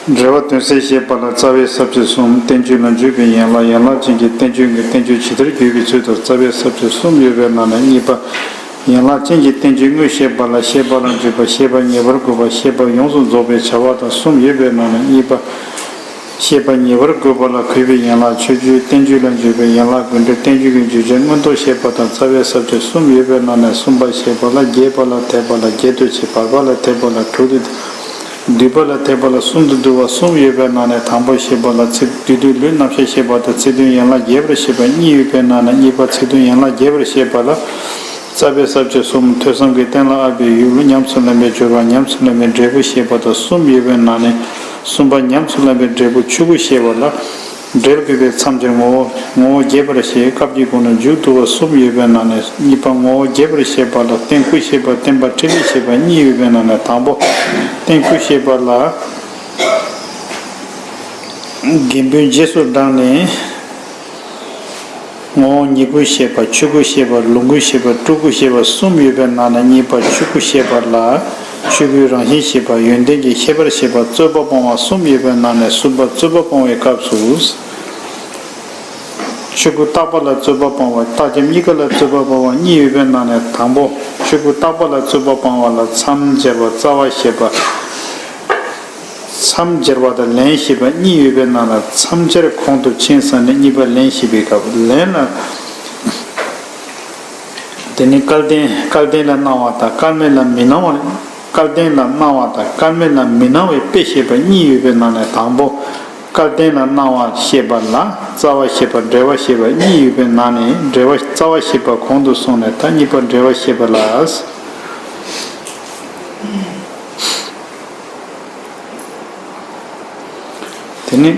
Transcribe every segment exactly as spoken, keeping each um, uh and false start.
འབྲེལ་བ་དོན་གསལ་ཤེས་པ་ལ་རྩ་བའི་ས་བཅད་གསུམ། བསྟན་བཅོས་ལ་འཇུག་པའི་ཡན་ལག་ཡན་ལག་ཅན་གྱི་བསྟན་བཅོས་ཀྱི་བསྟན་བཅོས་ཇི་ལྟར་བརྗོད་པའི་ཚུལ་དང་རྩ་བའི་ས་བཅད་གསུམ་ཡོད་པའི་ནང་ནས་གཉིས་པ། ཡན་ལག་ཅན་གྱི་བསྟན་བཅོས་དངོས་བཤད་པ་ལ་ཤེས་པ་ལ་འཇུག་པ། ཤེས་པ་ངེས་པར་དགོས་པ། ཤེས་པ་ཡོངས་སུ་རྫོགས་པའི་བྱ་བ་དང་གསུམ་ཡོད་པའི་ནང་ནས་གཉིས་པ། ཤེས་པ་ངེས་པར་དགོས་པ་ལ་གུས་པའི་ཡན་ལག་མཆོད་བརྗོད། བསྟན་བཅོས་ལ་འཇུག་པའི་ཡན་ལག་དགོས་འབྲེལ། བསྟན་བཅོས་ཀྱི་བརྗོད་བྱ་མངོན་རྟོགས་ཤེས་པ་དང་རྩ་བའི་ས་བཅད་གསུམ་ཡོད་པའི་ནང་ནས་གསུམ་པ་ཤེས་པ་ལ་རྒྱས་པ་ལ་འཐེབ་པ་ལ་བརྒྱད་དུ་ཕྱེ། བར་པ་ལ་འཐེབ་པ་ལ་དྲུག་ཏུ། བསྡུས་པ་ལ་འཐེབ་པ་ལ་གསུམ་དུ་བསྡུ་བ་གསུམ་ཡོད་པའི་ནང་ནས་དང་པོ་ཤེས་པ་ལ་ཚིག་བསྡུས་དོན་ལུས་རྣམ་གཞག་ཤེས་པ་དང་ཚིག་དོན་ཡན་ལག་རྒྱས་པར་ཤེས་པ་གཉིས་ཡོད་པའི་ནང་ནས་གཉིས་པ་ཚིག་དོན་ཡན་ལག་རྒྱས་པར་ཤེས་པ་ལ་རྩ་བའི་ས་བཅད་གསུམ། ཐོས་བསམ་གྱི་རྟེན་ལ་ཨ་པའི་ཡུལ། ཉམས་སུ་ལེན་པའི་སྦྱོར་བ། ཉམས་སུ་ལེན་པའི་འབྲས་བུ་ཤེས་པ་དང་གསུམ་ཡོད་པའི་ནང་ནས་གསུམ་པ་ཉམས་སུ་ལེན་པའི་འབྲས་བུ་ཆོས་སྐུ་ཤེས་པ་ལ་འབྲེལ་དགོས་པའི་མཚམས་སྦྱར་ངོ་བོ། ངོ་བོ་རྒྱས་པར་བཤད། སྐབས་ཀྱི་སྒོ་ནས་མཇུག་བསྡུ་བ་གསུམ་ཡོད་པའི་ནང་ནས་གཉིས་པ་ངོ་བོ་རྒྱས་པར་བཤད་པ་ལ་རྟེན་སྐུ་ཤེས་པ། བརྟེན་པ་འཕྲད་པའི་ཤེས་པ་གཉིས་ཡོད་པའི་ནང་ནས་དང་པོ་རྟེན་སྐུ་ཤེས་པ་ལ། རྒན་པོའི་རྗེས་སུ་འབྲངས་ནས། ངོ་བོ་ཉིད་སྐུ་ཤེས་པ། ཆོས་སྐུ་ཤེས་པ། ལོངས་སྐུ་ཤེས་པ། སྤྲུལ་སྐུ་ཤེས་པ་གསུམ་ཡོད་པའི་ནང་ནས་གཉིས་པ་ཆོས་སྐུ་ཤེས་པ་ལ་ཆོས་སྐུའི་རང་བཞིན་ཤེས་པ། ཡོན་ཏན་གྱི་ཤེས་པར་བྱེད་པ། རྩོད་པ་སྤོང་བ་གསུམ་ཡོད་པའི་ནང་ནས་གསུམ་པ་རྩོད་པ་སྤོང་བའི་སྐབས་སུ། ཆོས་སྐུ་བརྟག་པ་ལ་རྩོད་པ་སྤོང་བ། རྟགས་ཁྱབ་གཉིས་ཀ་ལ་རྩོད་པ་སྤོང་བ་གཉིས་ཡོད་པའི་ནང་ནས་དང་པོ་ཆོས་སྐུ་བརྟག་པ་ལ་རྩོད་པ་སྤོང་བ་ལ་མཚམས་སྦྱར་བ། རྩ་བ་བཤད་པ། མཚམས་སྦྱར་བ་དང་ལན་ཞེས་པ་གཉིས་ཡོད་པའི་ནང་ལ་མཚམས་སྦྱར་གོང་དུ་ཕྱིན་ས་ནས་གཉིས་པ་ལན་ཞེས་པའི་སྐབས་ལན་ལ། དེ་ནི་བསྐལ་དོན་བསྐལ་དོན་ལ་སྣང་བ་དང་བསྐལ་མེད་ལ་མི་སྣང་བ། བསྐལ་དོན་ལ་སྣང་བ་དང་བསྐལ་མེད་ལ་མི་སྣང་བའི་དཔེ་བཤད་པ་གཉིས་ཡོད་པའི་ནང་ནས་དང་པོ་བསྐལ་དོན་ལ་སྣང་བ་བཤད་པ་ལ་རྩ་བ་བཤད་པ་འབྲེལ་བ་བཤད་པ་གཉིས་ཡོད་པའི་ནང་ནས་འབྲེལ་བ་རྩ་བ་བཤད་པ་གོང་དུ་སོང་ནས་ད་གཉིས་པ་འབྲེལ་བ་བཤད་པ་ལ། དེ་ནི་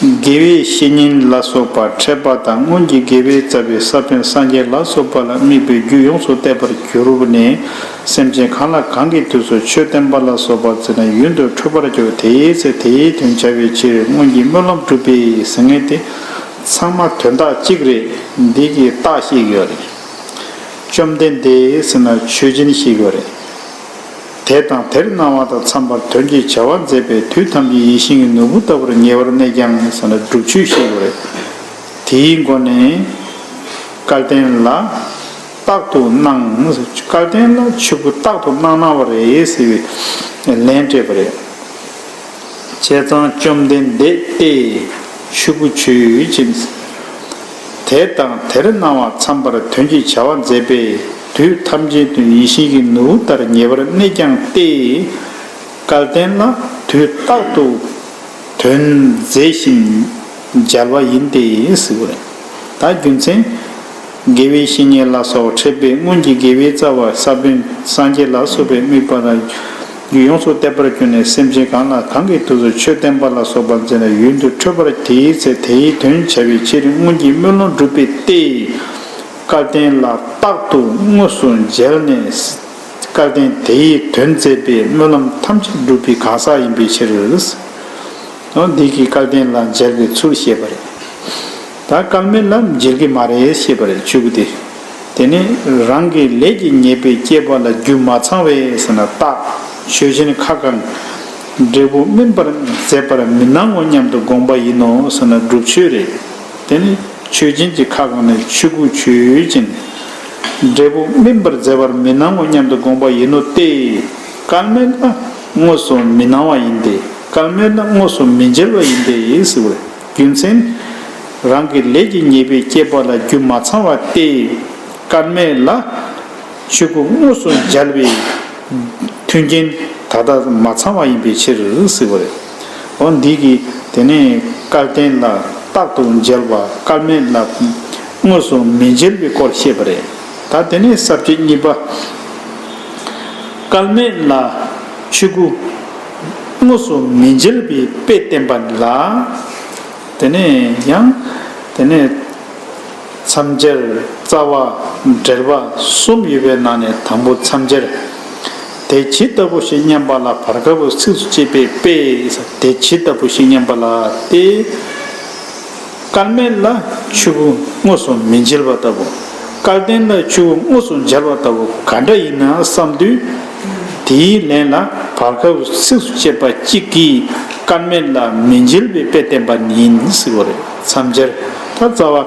དགེ་བའི་བཤེས་གཉེན་ལ་སོགས་པ་འཕྲད་པ་དང་སྔོན་གྱི་དགེ་བའི་རྩ་བའི་ས་བོན་སངས་རྒྱས་ལ་སོགས་པ་ལ་དམིགས་པའི་རྒྱུ་ཡོངས་སུ་གཏད་པར་གྱུར་ནས་སེམས་ཅན་གང་ལ་གང་གི་དུས་སུ་ཆོས་བསྟན་པ་ལ་སོགས་པ་མཛད་ན་ཡུན་དུ་འཕྲོད་པར་འགྱུར། དེའི་ཚེ་དེའི་དོན་བྱ་བའི་ཕྱིར་སྔོན་གྱི་སྨོན་ལམ་སྒྲུབ་པས་ཟེར་མཁན་དེ་ཚང་མ་དོན་དག་གཅིག་རེད། འདི་གི་རྟགས་ཤིག་ཡོད་རེད། བཅོམ་ལྡན་འདས་ཟེར་ན་ཆོས་ཅན་ཞིག་ཡོད་རེད། དེ་དང་དེར་སྣང་བ་དང་འཚམས་པར་དོན་གྱི་བྱ་བ་མཛད་པས་དུས་ཐམས་ཅད་ཡིད་བཞིན་གྱི་ནོར་བུ་ལྟ་བུར་ཉེ་བར་གནས་ཀྱང་ཟེར་ན་སྒྲུབ་ཆོས་ཤིག་ཡོད་རེད། དེའི་སྒོ་ནས་བསྐལ་དོན་ལ་རྟག་ཏུ་སྣང་། བསྐལ་དོན་ལ་ཆོས་སྐུ་རྟག་ཏུ་སྣང་སྣང་བ་རེད་ཟེར་བའི་ལན་སྤྲད་པ་རེད། བྱས་ཙང་བཅོམ་ལྡན་འདས་ཏེ་ཆོས་སྐུ་ཆོས་ཅན། དེ་དང་དེར་སྣང་བ་འཚམས་པར་དོན་གྱི་བྱ་བ་མཛད་པས་དུས་ཐམས་ཅད་དུ་ཡིད་བཞིན་གྱི་ནོར་བུ་ལྟར་ཉེ་བར་གནས་ཀྱང་སྟེ། བསྐལ་དོན་ལ་དུས་རྟག་ཏུ་དོན་མཛད་བཞིན་མཇལ་བ་ཡིན་ཏེ་ཟེར་བ་རེད། ད་རྒྱུ་མཚན། དགེ་བའི་བཤེས་གཉེན་ལ་སོགས་འཕྲད་པའི་སྔོན་གྱི་དགེ་བའི་རྩ་བ་ས་བོན་སངས་རྒྱས་ལ་སོགས་པའི་དམིགས་པ་ལ་རྒྱུ་ཡོངས་སུ་གཏད་པར་གྱུར་ནས་སེམས་ཅན་གང་ལ་གང་གི་དུས་སུ་ཆོས་བསྟན་པ་ལ་སོགས་པ་མཛད་ན་ཡུན་དུ་འཕྲོད་པར། དེའི་ཚེ་དེའི་དོན་བྱ་བའི་ཕྱིར་སྔོན་གྱི་སྨོན་ལམ་སྒྲུབ་པའི་སྟེ། བསྐལ་དོན་ལ་རྟག་ཏུ་དངོས་སུ་མཇལ་ནས། བསྐལ་དོན་དེའི་དོན་མཛད་པའི་སྨོན་ལམ་ཐམས་ཅད་འགྲུབ་པའི་གང་ཟག་ཡིན་པའི་ཕྱིར། འོ་འདི་གིས་བསྐལ་དོན་ལ་མཇལ་བའི་ཚུལ་བཤད་པ་རེད། ད་བསྐལ་མེད་ལ་མཇལ་གྱི་མ་རེད་ཞེས་པ་རེད་ཆོས་སྐུ་དེ། དེ་ནི་རང་གི་ལས་ཀྱི་ཉེས་པའི་སྐྱེས་པ་ལ་རྒྱུ་མ་ཚང་བས་ཟེར་ན་རྟགས། ཆོས་ཅན་ཁ་བསྐང་། འབྲས་བུ་སྨིན་པར་མཛད་པར་མི་སྣང་ངོ་སྙམ་དུ་དགོངས་པ་ཡིན་ནོ་ཟེར་ན་སྒྲུབ་ཆོས་རེད། དེ་ནི་ཆོས་ཅན་གྱི་ཁ་བསྐང་ནས་ཆོས་སྐུ་ཆོས་ཅན། འབྲས་བུ་སྨིན་པར་མཛད་པར་མི་སྣང་ངོ་སྙམ་དུ་དགོངས་པ་ཡིན་ནོ་སྟེ། བསྐལ་མེད་ལ་དངོས་སུ་མི་སྣང་བ་ཡིན་ཏེ། བསྐལ་མེད་ལ་དངོས་སུ་མི་མཇལ་བ་ཡིན་ཏེ་ཟེར་བ་རེད། རྒྱུ་མཚན། རང་གི་ལས་ཀྱི་ཉེས་པའི་སྐྱེས་པ་ལ་རྒྱུ་མ་ཚང་བ་སྟེ། བསྐལ་མེད་ལ་ཆོས་སྐུ་དངོས་སུ་མཇལ་བའི་མཐུན་རྐྱེན་ད་ལྟ་མ་ཚང་བ་ཡིན་པའི་ཕྱིར་ཟེར་བ་རེད། འོ་འདི་གིས་དེ་ནས་བསྐལ་དོན་ལ་རྟག་ཏུ་མཇལ་བ། བསྐལ་མེད་ལ་དངོས་སུ་མི་མཇལ་བའི་སྐོར་བཤད་པ་རེད། ད་དེ་ནས་ས་བཅད་གཉིས་པ། བསྐལ་མེད་ལ་ཆོས་སྐུ་དངོས་སུ་མི་མཇལ་བའི་དཔེ་བསྟན་པ་ལ། དེ་ནས་ཡང་དེ་ནས་མཚམས་སྦྱར། རྩ་བ། འབྲེལ་བ་གསུམ་ཡོད་པའི་ནང་ནས་དང་པོ་མཚམས་སྦྱར། དེ་ཇི་ལྟ་བུ་ཞིག་སྙམ་པ་ལ་བར་སྐབས་སུ་ཚིགས་སུ་བཅད་པའི་དཔེ། དེ་ཇི་ལྟ་བུ་ཞིག་སྙམ་པ་ལ་སྟེ། བསྐལ་མེད་ལ་ཆོས་སྐུ་དངོས་སུ་མི་མཇལ་བ་ལྟ་བུ། བསྐལ་དོན་ལ་ཆོས་སྐུ་དངོས་སུ་མཇལ་བ་ལྟ་བུ་ག་འདྲ་ཡིན་ན་བསམ་དུས། དེའི་ལན་ལ་བར་སྐབས་སུ་ཚིགས་སུ་བཅད་པ་གཅིག་གིས་ སྐལ་མེད་ལ་མི་འཇལ་བའི་དཔེ་བསྟན་པ་ཡིན་ཟེར་བ་རེད། མཚམས་སྦྱར། ད་རྩ་བ།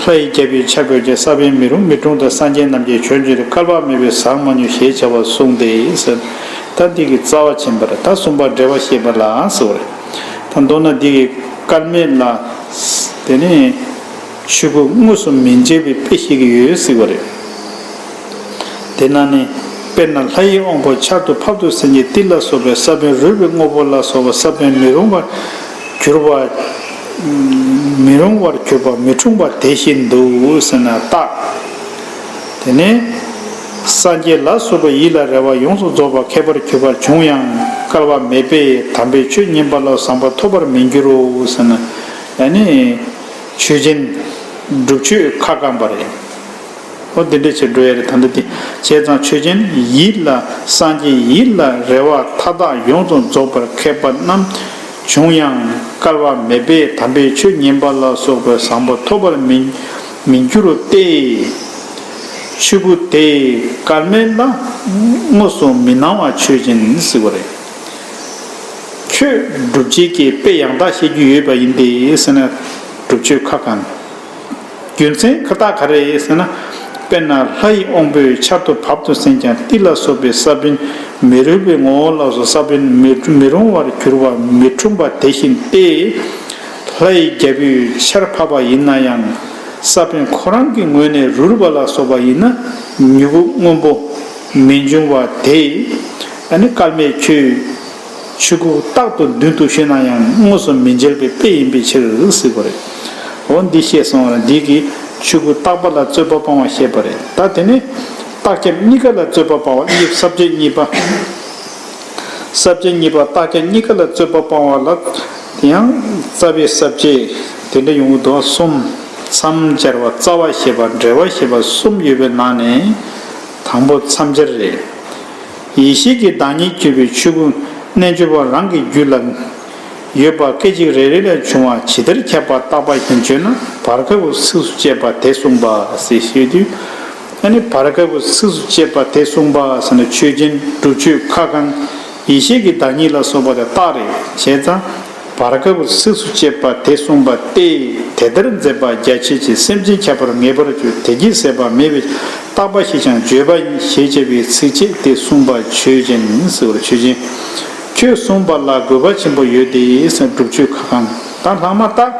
ལྷ་ཡི་རྒྱལ་པོའི་ཆར་འབེབས་ཀྱི། ས་བོན་མི་རུང་མི་འཁྲུངས་དང་། སངས་རྒྱས་རྣམས་ཀྱི་ཆོས་འབྱུང་དེ། བསྐལ་པ་མེད་པའི་ཟག་མ་མྱོང་ཞེས་བྱ་བ་གསུངས་ཏེ་ཟེར། ད་འདི་གི་རྩ་བ་ཆེན་པར་ད་གསུམ་པ་འགྲེལ་པ་བཤད་པ་ལ་ཟེར་བ་རེད། ད་མདོར་ན་འདི་གི་སྐལ་མེད་ལ། དེ་ནས་ཆོས་སྐུ་དངོས་སུ་མི་འཇལ་བའི་དཔེ་བཤད་ཀྱི་ཡོད་ཟེར་བ་རེད། དེ་ན་ནི། དཔེར་ན་ལྷ་ཡི་དབང་པོ་ཆར་དུ་ཕབ་ཏུ་སེམས་ཅན་ཏིལ་ལ་སོགས་པའི་ས་བོན་རུལ་བའི་དངོས་པོ་ལ་སོགས་པ། ས་བོན་མི་རུང་བར་གྱུར་པ། མི་རུང་བར་གྱུར་པ་མི་འཁྲུངས་པ་དེ་བཞིན་དུ་ཟེར་ན་རྟགས། དེ་ནས། སངས་རྒྱས་ལ་སོགས་པའི་ཡིད་ལ་རེ་བ་ཡོངས་སུ་རྫོགས་པ་ཁྱད་པར་གྱུར་པ་བྱུང་ཡང་བསྐལ་པ་མེད་པས་དམ་པའི་ཆོས་ཉན་པ་ལ་བཟང་པོ་ཐོབ་པར་མི་འགྱུར་རོ་ཟེར་ན། ཡང་ནི། ཆོས་ཅན། སྒྲུབ་ཆོས་ཁ་བསྐང་པ་རེད། ཨོ་འདི་འདྲ་བྱེད་འགྲོ་ཡ་རེད། ད་ལྟ་འདི་བྱས་ཙང་ཆོས་ཅན་ཡིད་ལ་སངས་རྒྱས་ཡིད་ལ་རེ་བ་མཐའ་དག་ཡོངས་སུ་རྫོགས་པར་མཁས་པ་རྣམས་བྱུང་ཡང་བསྐལ་པ་མེད་པས་དམ་པའི་ཆོས་ཉན་པ་ལ་སོགས་པའི་བཟང་པོ་ཐོབ་པར་མི་མི་འགྱུར་རོ་སྟེ། ཆོས་སྐུ་དེ་སྐལ་མེད་ལ་དངོས་སུ་མི་སྣང་བ་ཆོས་ཅན་ཟེར་བ་རེད། ཁྱོད་སྒྲུབ་བྱེད་ཀྱི་དཔེ་ཡང་དག་བཤད་རྒྱུ་ཡོད་པ་ཡིན་ཏེ་ཟེར་ན། སྒྲུབ་ཆོས་ཁ་བསྐང་། རྒྱུ་མཚན་ཁ་བཏགས་ག་རེ་ཟེར་ན། དཔེར་ན་ལྷ་ཡི་དབང་པོས་ཆར་དུ་བབ་ཏུ་སེམས་ཀྱང་ཏིལ་ལ་སོགས་པའི་ས་བོན་མི་རུལ་བའི་ངོ་བོ་ལ་སོགས་ས་བོན་མི་མི་རུང་བར་གྱུར་པ་མི་འཁྲུངས་པ་དེ་བཞིན་ཏེ། ལྷ་ཡི་རྒྱལ་པོས་ཆར་ཕབ་པ་ཡིན་ན་ཡང་ས་བོན་ཁོ་རང་གི་ངོས་ནས་རུལ་བ་ལ་སོགས་པ་ཡིན་ན་མྱུ་གུ་སྔོན་པོ་མི་འབྱུང་བ་དེ། ཨ་ནི་སྐལ་མེད་ཆོས། ཆོས་སྐུ་རྟག་ཏུ་མདུན་དུ་བཞུགས་ན་ཡང་དངོས་སུ་མི་འཇལ་བའི་དཔེ་ཡིན་པའི་ཕྱིར་ཟེར་བ་རེད། འོ་འདི་ཤེས་སོང་བ་ལ་འདི་གིས་ཆོས་སྐུ་རྟག་པ་ལ་རྩོད་པ་སྤང་བ་བཤད་པ་རེད། ད་དེ་ནས་རྟགས་ཁྱབ་གཉིས་ཀ་ལ་རྩོད་པ་སྤང་བ་གཉིས། ས་བཅད་གཉིས་པ། ས་བཅད་གཉིས་པ་རྟགས་ཁྱབ་གཉིས་ཀ་ལ་རྩོད་པ་སྤང་བ་ལ་དེ་ཡང་རྩ་བའི་ས་བཅད་དེ་འདྲ་ཡོང་གི་འདུག་གསུམ། མཚམས་སྦྱར་བ། རྩ་བ་བཤད་པ། འགྲེལ་པ་བཤད་པ་གསུམ་ཡོད་པའི་ནང་ནས་དང་པོ་མཚམས་སྦྱར་རེད། ཡེ་ཤེས་ཀྱི་བདག་ཉིད་གྱུར་པའི་ཆོས་སྐུ་རྣལ་འབྱོར་པ་རང་གི་རྒྱུད་ལ་ཡོད་པ་སྐད་ཅིག་རེ་རེ་ལས་བྱུང་བ་ཇི་ལྟར་ཁྱབ་པ་བརྟག་པ་བཞིན་བརྗོད་ན། བར་སྐབས་ཚིགས་སུ་བཅད་པ་དེ་གསུངས་པ་ཟེར་ཞུས་དུས། ཨ་ནི་བར་སྐབས་ཚིགས་སུ་བཅད་པ་དེ་གསུངས་པ་ཟེར་ན་ཆོས་ཅན། སྒྲུབ་ཆོས་ཁ་བསྐང་། ཡེ་ཤེས་ཀྱི་བདག་ཉིད་ལ་སོགས་པ་དེ་རྟགས་རེད། བྱས་ཙང་། བར་སྐབས་ཚིགས་སུ་བཅད་པ་དེ་གསུངས་པ་སྟེ། དེ་ལྟར་མཛད་པ་རྒྱ་ཆེ་ཆེ། སེམས་ཅན་ཁྱབ་པར་ངེས་པར་འགྱུར། དེ་ཉིད་ཟད་པ་མེད་པའི་རྟག་པ་ཞེས་ཀྱང་བརྗོད་པ་ཡིན། ཞེས་བྱ་བའི་ཚིགས་བཅད་དེ་གསུངས་པ་ཆོས་ཅན་ཟེར་བར་ཆོས་ཅན། ཁྱོད་གསུངས་པ་ལ་དགོས་པ་ཆེན་པོ་ཡོད་དེ་ཟེར། སྒྲུབ་ཆོས་ཁ་བསྐང་། ད་ལྷག་མ་རྟགས།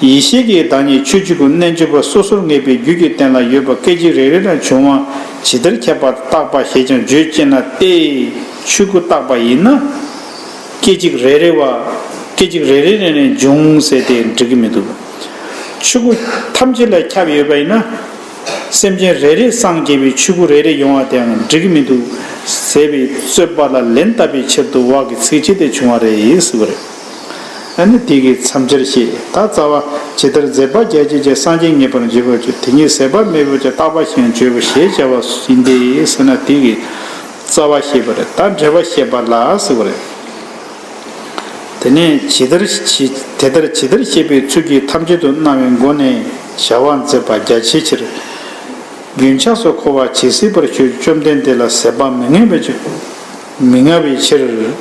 ཡེ་ཤེས་ཀྱི་བདག་ཉིད་ཆོས་ཀྱི་སྐུ་རྣལ་འབྱོར་པ་སོ་སོར་ངེས་པའི་རྒྱུད་ཀྱི་རྟེན་ལ་ཡོད་པ་སྐད་ཅིག་རེ་རེ་ལ་འབྱུང་བ་ཇི་ལྟར་ཁྱབ་པ་བརྟག་པ་ཞེས་ཀྱང་བརྗོད་ཅེ་ན། ཏེ། ཆོས་སྐུ་བརྟག་པ་ཡིན་ན། སྐད་ཅིག་རེ་རེ་བ། སྐད་ཅིག་རེ་རེ་རེ་ནས་འབྱུང་ཟེར་ཏེ་འགྲིག་གི་མི་འདུག་ཆོས་སྐུ་ཐམས་ཅད་ལ་ཁྱབ་ཡོད་པ་ཡིན་ན། སེམས་ཅན་རེ་རེ་སངས་རྒྱས་པའི་ཆོས་སྐུ་རེ་རེ་ཡོང་བ་དེའང་འགྲིག་གི་མི་འདུག་ཟེར་བའི་རྩོད་པ་ལ་ལན་བཏབ་པའི་ཕྱིར་དུ་བ་གི་ཚིགས་བཅད་དེ་བྱུང་བ་རེད་ཟེར་བ་རེད། ཨ་ནི་དེ་གི་མཚམས་སྦྱར་བཤད། ད་རྩ་བ། ཇི་ལྟར་མཛད་པ་རྒྱ་ཆེ་ཆེ། སངས་རྒྱས་ངེས་པར་འབྱེད་པར་འགྱུར། དེ་ཉིད་ཟད་པ་མེད་པར་ཀྱང་། རྟག་པ་ཞེས་བརྗོད་པ་ཞེས་བྱ་བ་ཡིན་ཏེ་ཟེར་ན་དེ་གི་རྩ་བ་བཤད་པ་རེད། ད་འགྲེལ་པ་བཤད་པ་ལ་ཟེར་བ་རེད། དེ་ནས་ཇི་ལྟར་ཇི་དེ་ལྟར་ཇི་ལྟར་བཤད་པའི་ཚུལ་གྱིས་ཐམས་ཅད་དུ་སྣང་བའི་སྒོ་ནས་བྱ་བ་མཛད་པ་རྒྱ་ཆེའི་ཕྱིར། རྒྱུན་ཆགས་སུ་འཁོར་བ་ཇི་སྲིད་བར་གྱུར། བཅོམ་ལྡན་འདས་ལ་ཟད་པ་མི་མངའ་བའི་ཕྱིར། མི་མངའ་བའི་ཕྱིར།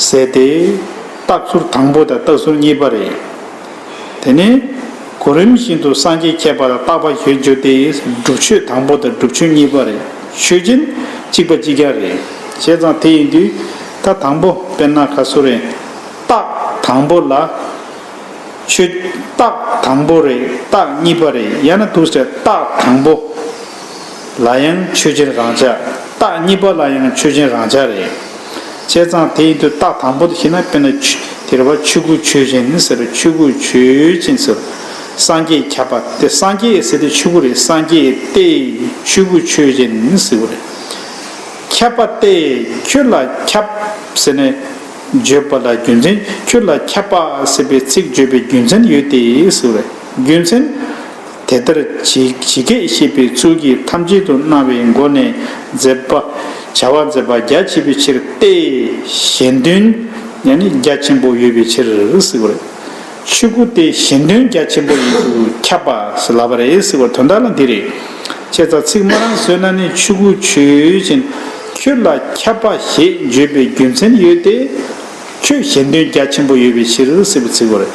ཟེར་ཏེ། རྟགས་ཚུལ་དང་པོ་དང་རྟགས་ཚུལ་གཉིས་པ་རེད། དེ་ནས་གོ་རིམ་བཞིན་དུ་སངས་རྒྱས་ཁྱད་པར་དང་རྟག་པ་ཞེས་བརྗོད་དེ། སྒྲུབ་ཆོས་དང་པོ་དང་སྒྲུབ་ཆོས་གཉིས་པ་རེད། ཆོས་ཅན་གཅིག་པ་གཅིག་རྐྱང་རེད། བྱས་ཙང་དེ་ཡིན་དུས་ད་དང་པོ་དཔེར་ན་ག་སུ་རེད། རྟགས་དང་པོ་ལ། ཆོས། རྟགས་དང་པོ་རེད། རྟགས་གཉིས་པ་རེད། ཡང་ན་དུ་ཟེར། རྟགས་དང་པོ་ལ་ཡང་ཆོས་ཅན་རང་ཆ། རྟགས་གཉིས་པ་ལ་ཡང་ཆོས་ཅན་རང་ཆ་རེད། བྱས་ཙང་དེ་ཡིན་དུས་རྟགས་དང་པོ་དེ་ཤེས་ན། དཔེར་ན་ཆོས་དེ་རེད་བ། ཆོས་སྐུ་ཆོས་ཅན་ཟེར། ཆོས་སྐུ་ཆོས་ཅན་ཟེར། སངས་རྒྱས་ཁྱབ་པ་དེ། སངས་རྒྱས་ཟེར་དེ་ཆོས་སྐུ་རེད། སངས་རྒྱས་ཏེ་ཆོས་སྐུ་ཆོས་ཅན་ཟེར་བ་རེད། ཁྱབ་པ་སྟེ། ཁྱོད་ལ་ཁྱབ་ཟེར་ནས་བརྗོད་པ་ལ་རྒྱུ་མཚན། ཁྱོད་ལ་ཁྱབ་པ་ཟེར་བའི་ཚིག་བརྗོད་པའི་རྒྱུ་མཚན་ཡོད་དེ་ཟེར་བ་རེད། རྒྱུ་མཚན། དེ་ལྟར་ཇི་ཇི་སྐད་བཤད་པའི་ཚུལ་གྱིས་ཐམས་ཅད་དུ་སྣང་བའི་སྒོ་ནས་མཛད་པ། བྱ་བ་མཛད་པ་རྒྱ་ཆེ་བའི་ཕྱིར་ཏེ། གཞན་དོན་ཡང་ནི་རྒྱ་ཆེན་པོ་ཡོད་པའི་ཕྱིར་ཟེར་བ་རེད། ཆོས་སྐུ་དེ་གཞན་དོན་རྒྱ་ཆེན་པོ་ཡིན་དུ་ཁྱབ་པ་ཟེར་ལབ་པ་རེད་ཟེར་བ་དོན་དག་ལ་འདི་རེད། བྱས་ཙང་ཚིག་སྨ་ར་བཟོས་ན་ནི། ཆོས་སྐུ་ཆོས་ཅན། ཁྱོད་ལ་ཁྱབ་པ་ཞེས་བརྗོད་པའི་རྒྱུ་མཚན་ཡོད་དེ། ཁྱོད་གཞན་དོན་རྒྱ་ཆེན་པོ་ཡོད་པའི་ཕྱིར་ཟེར་བ་ཚིག་གོ་རེད།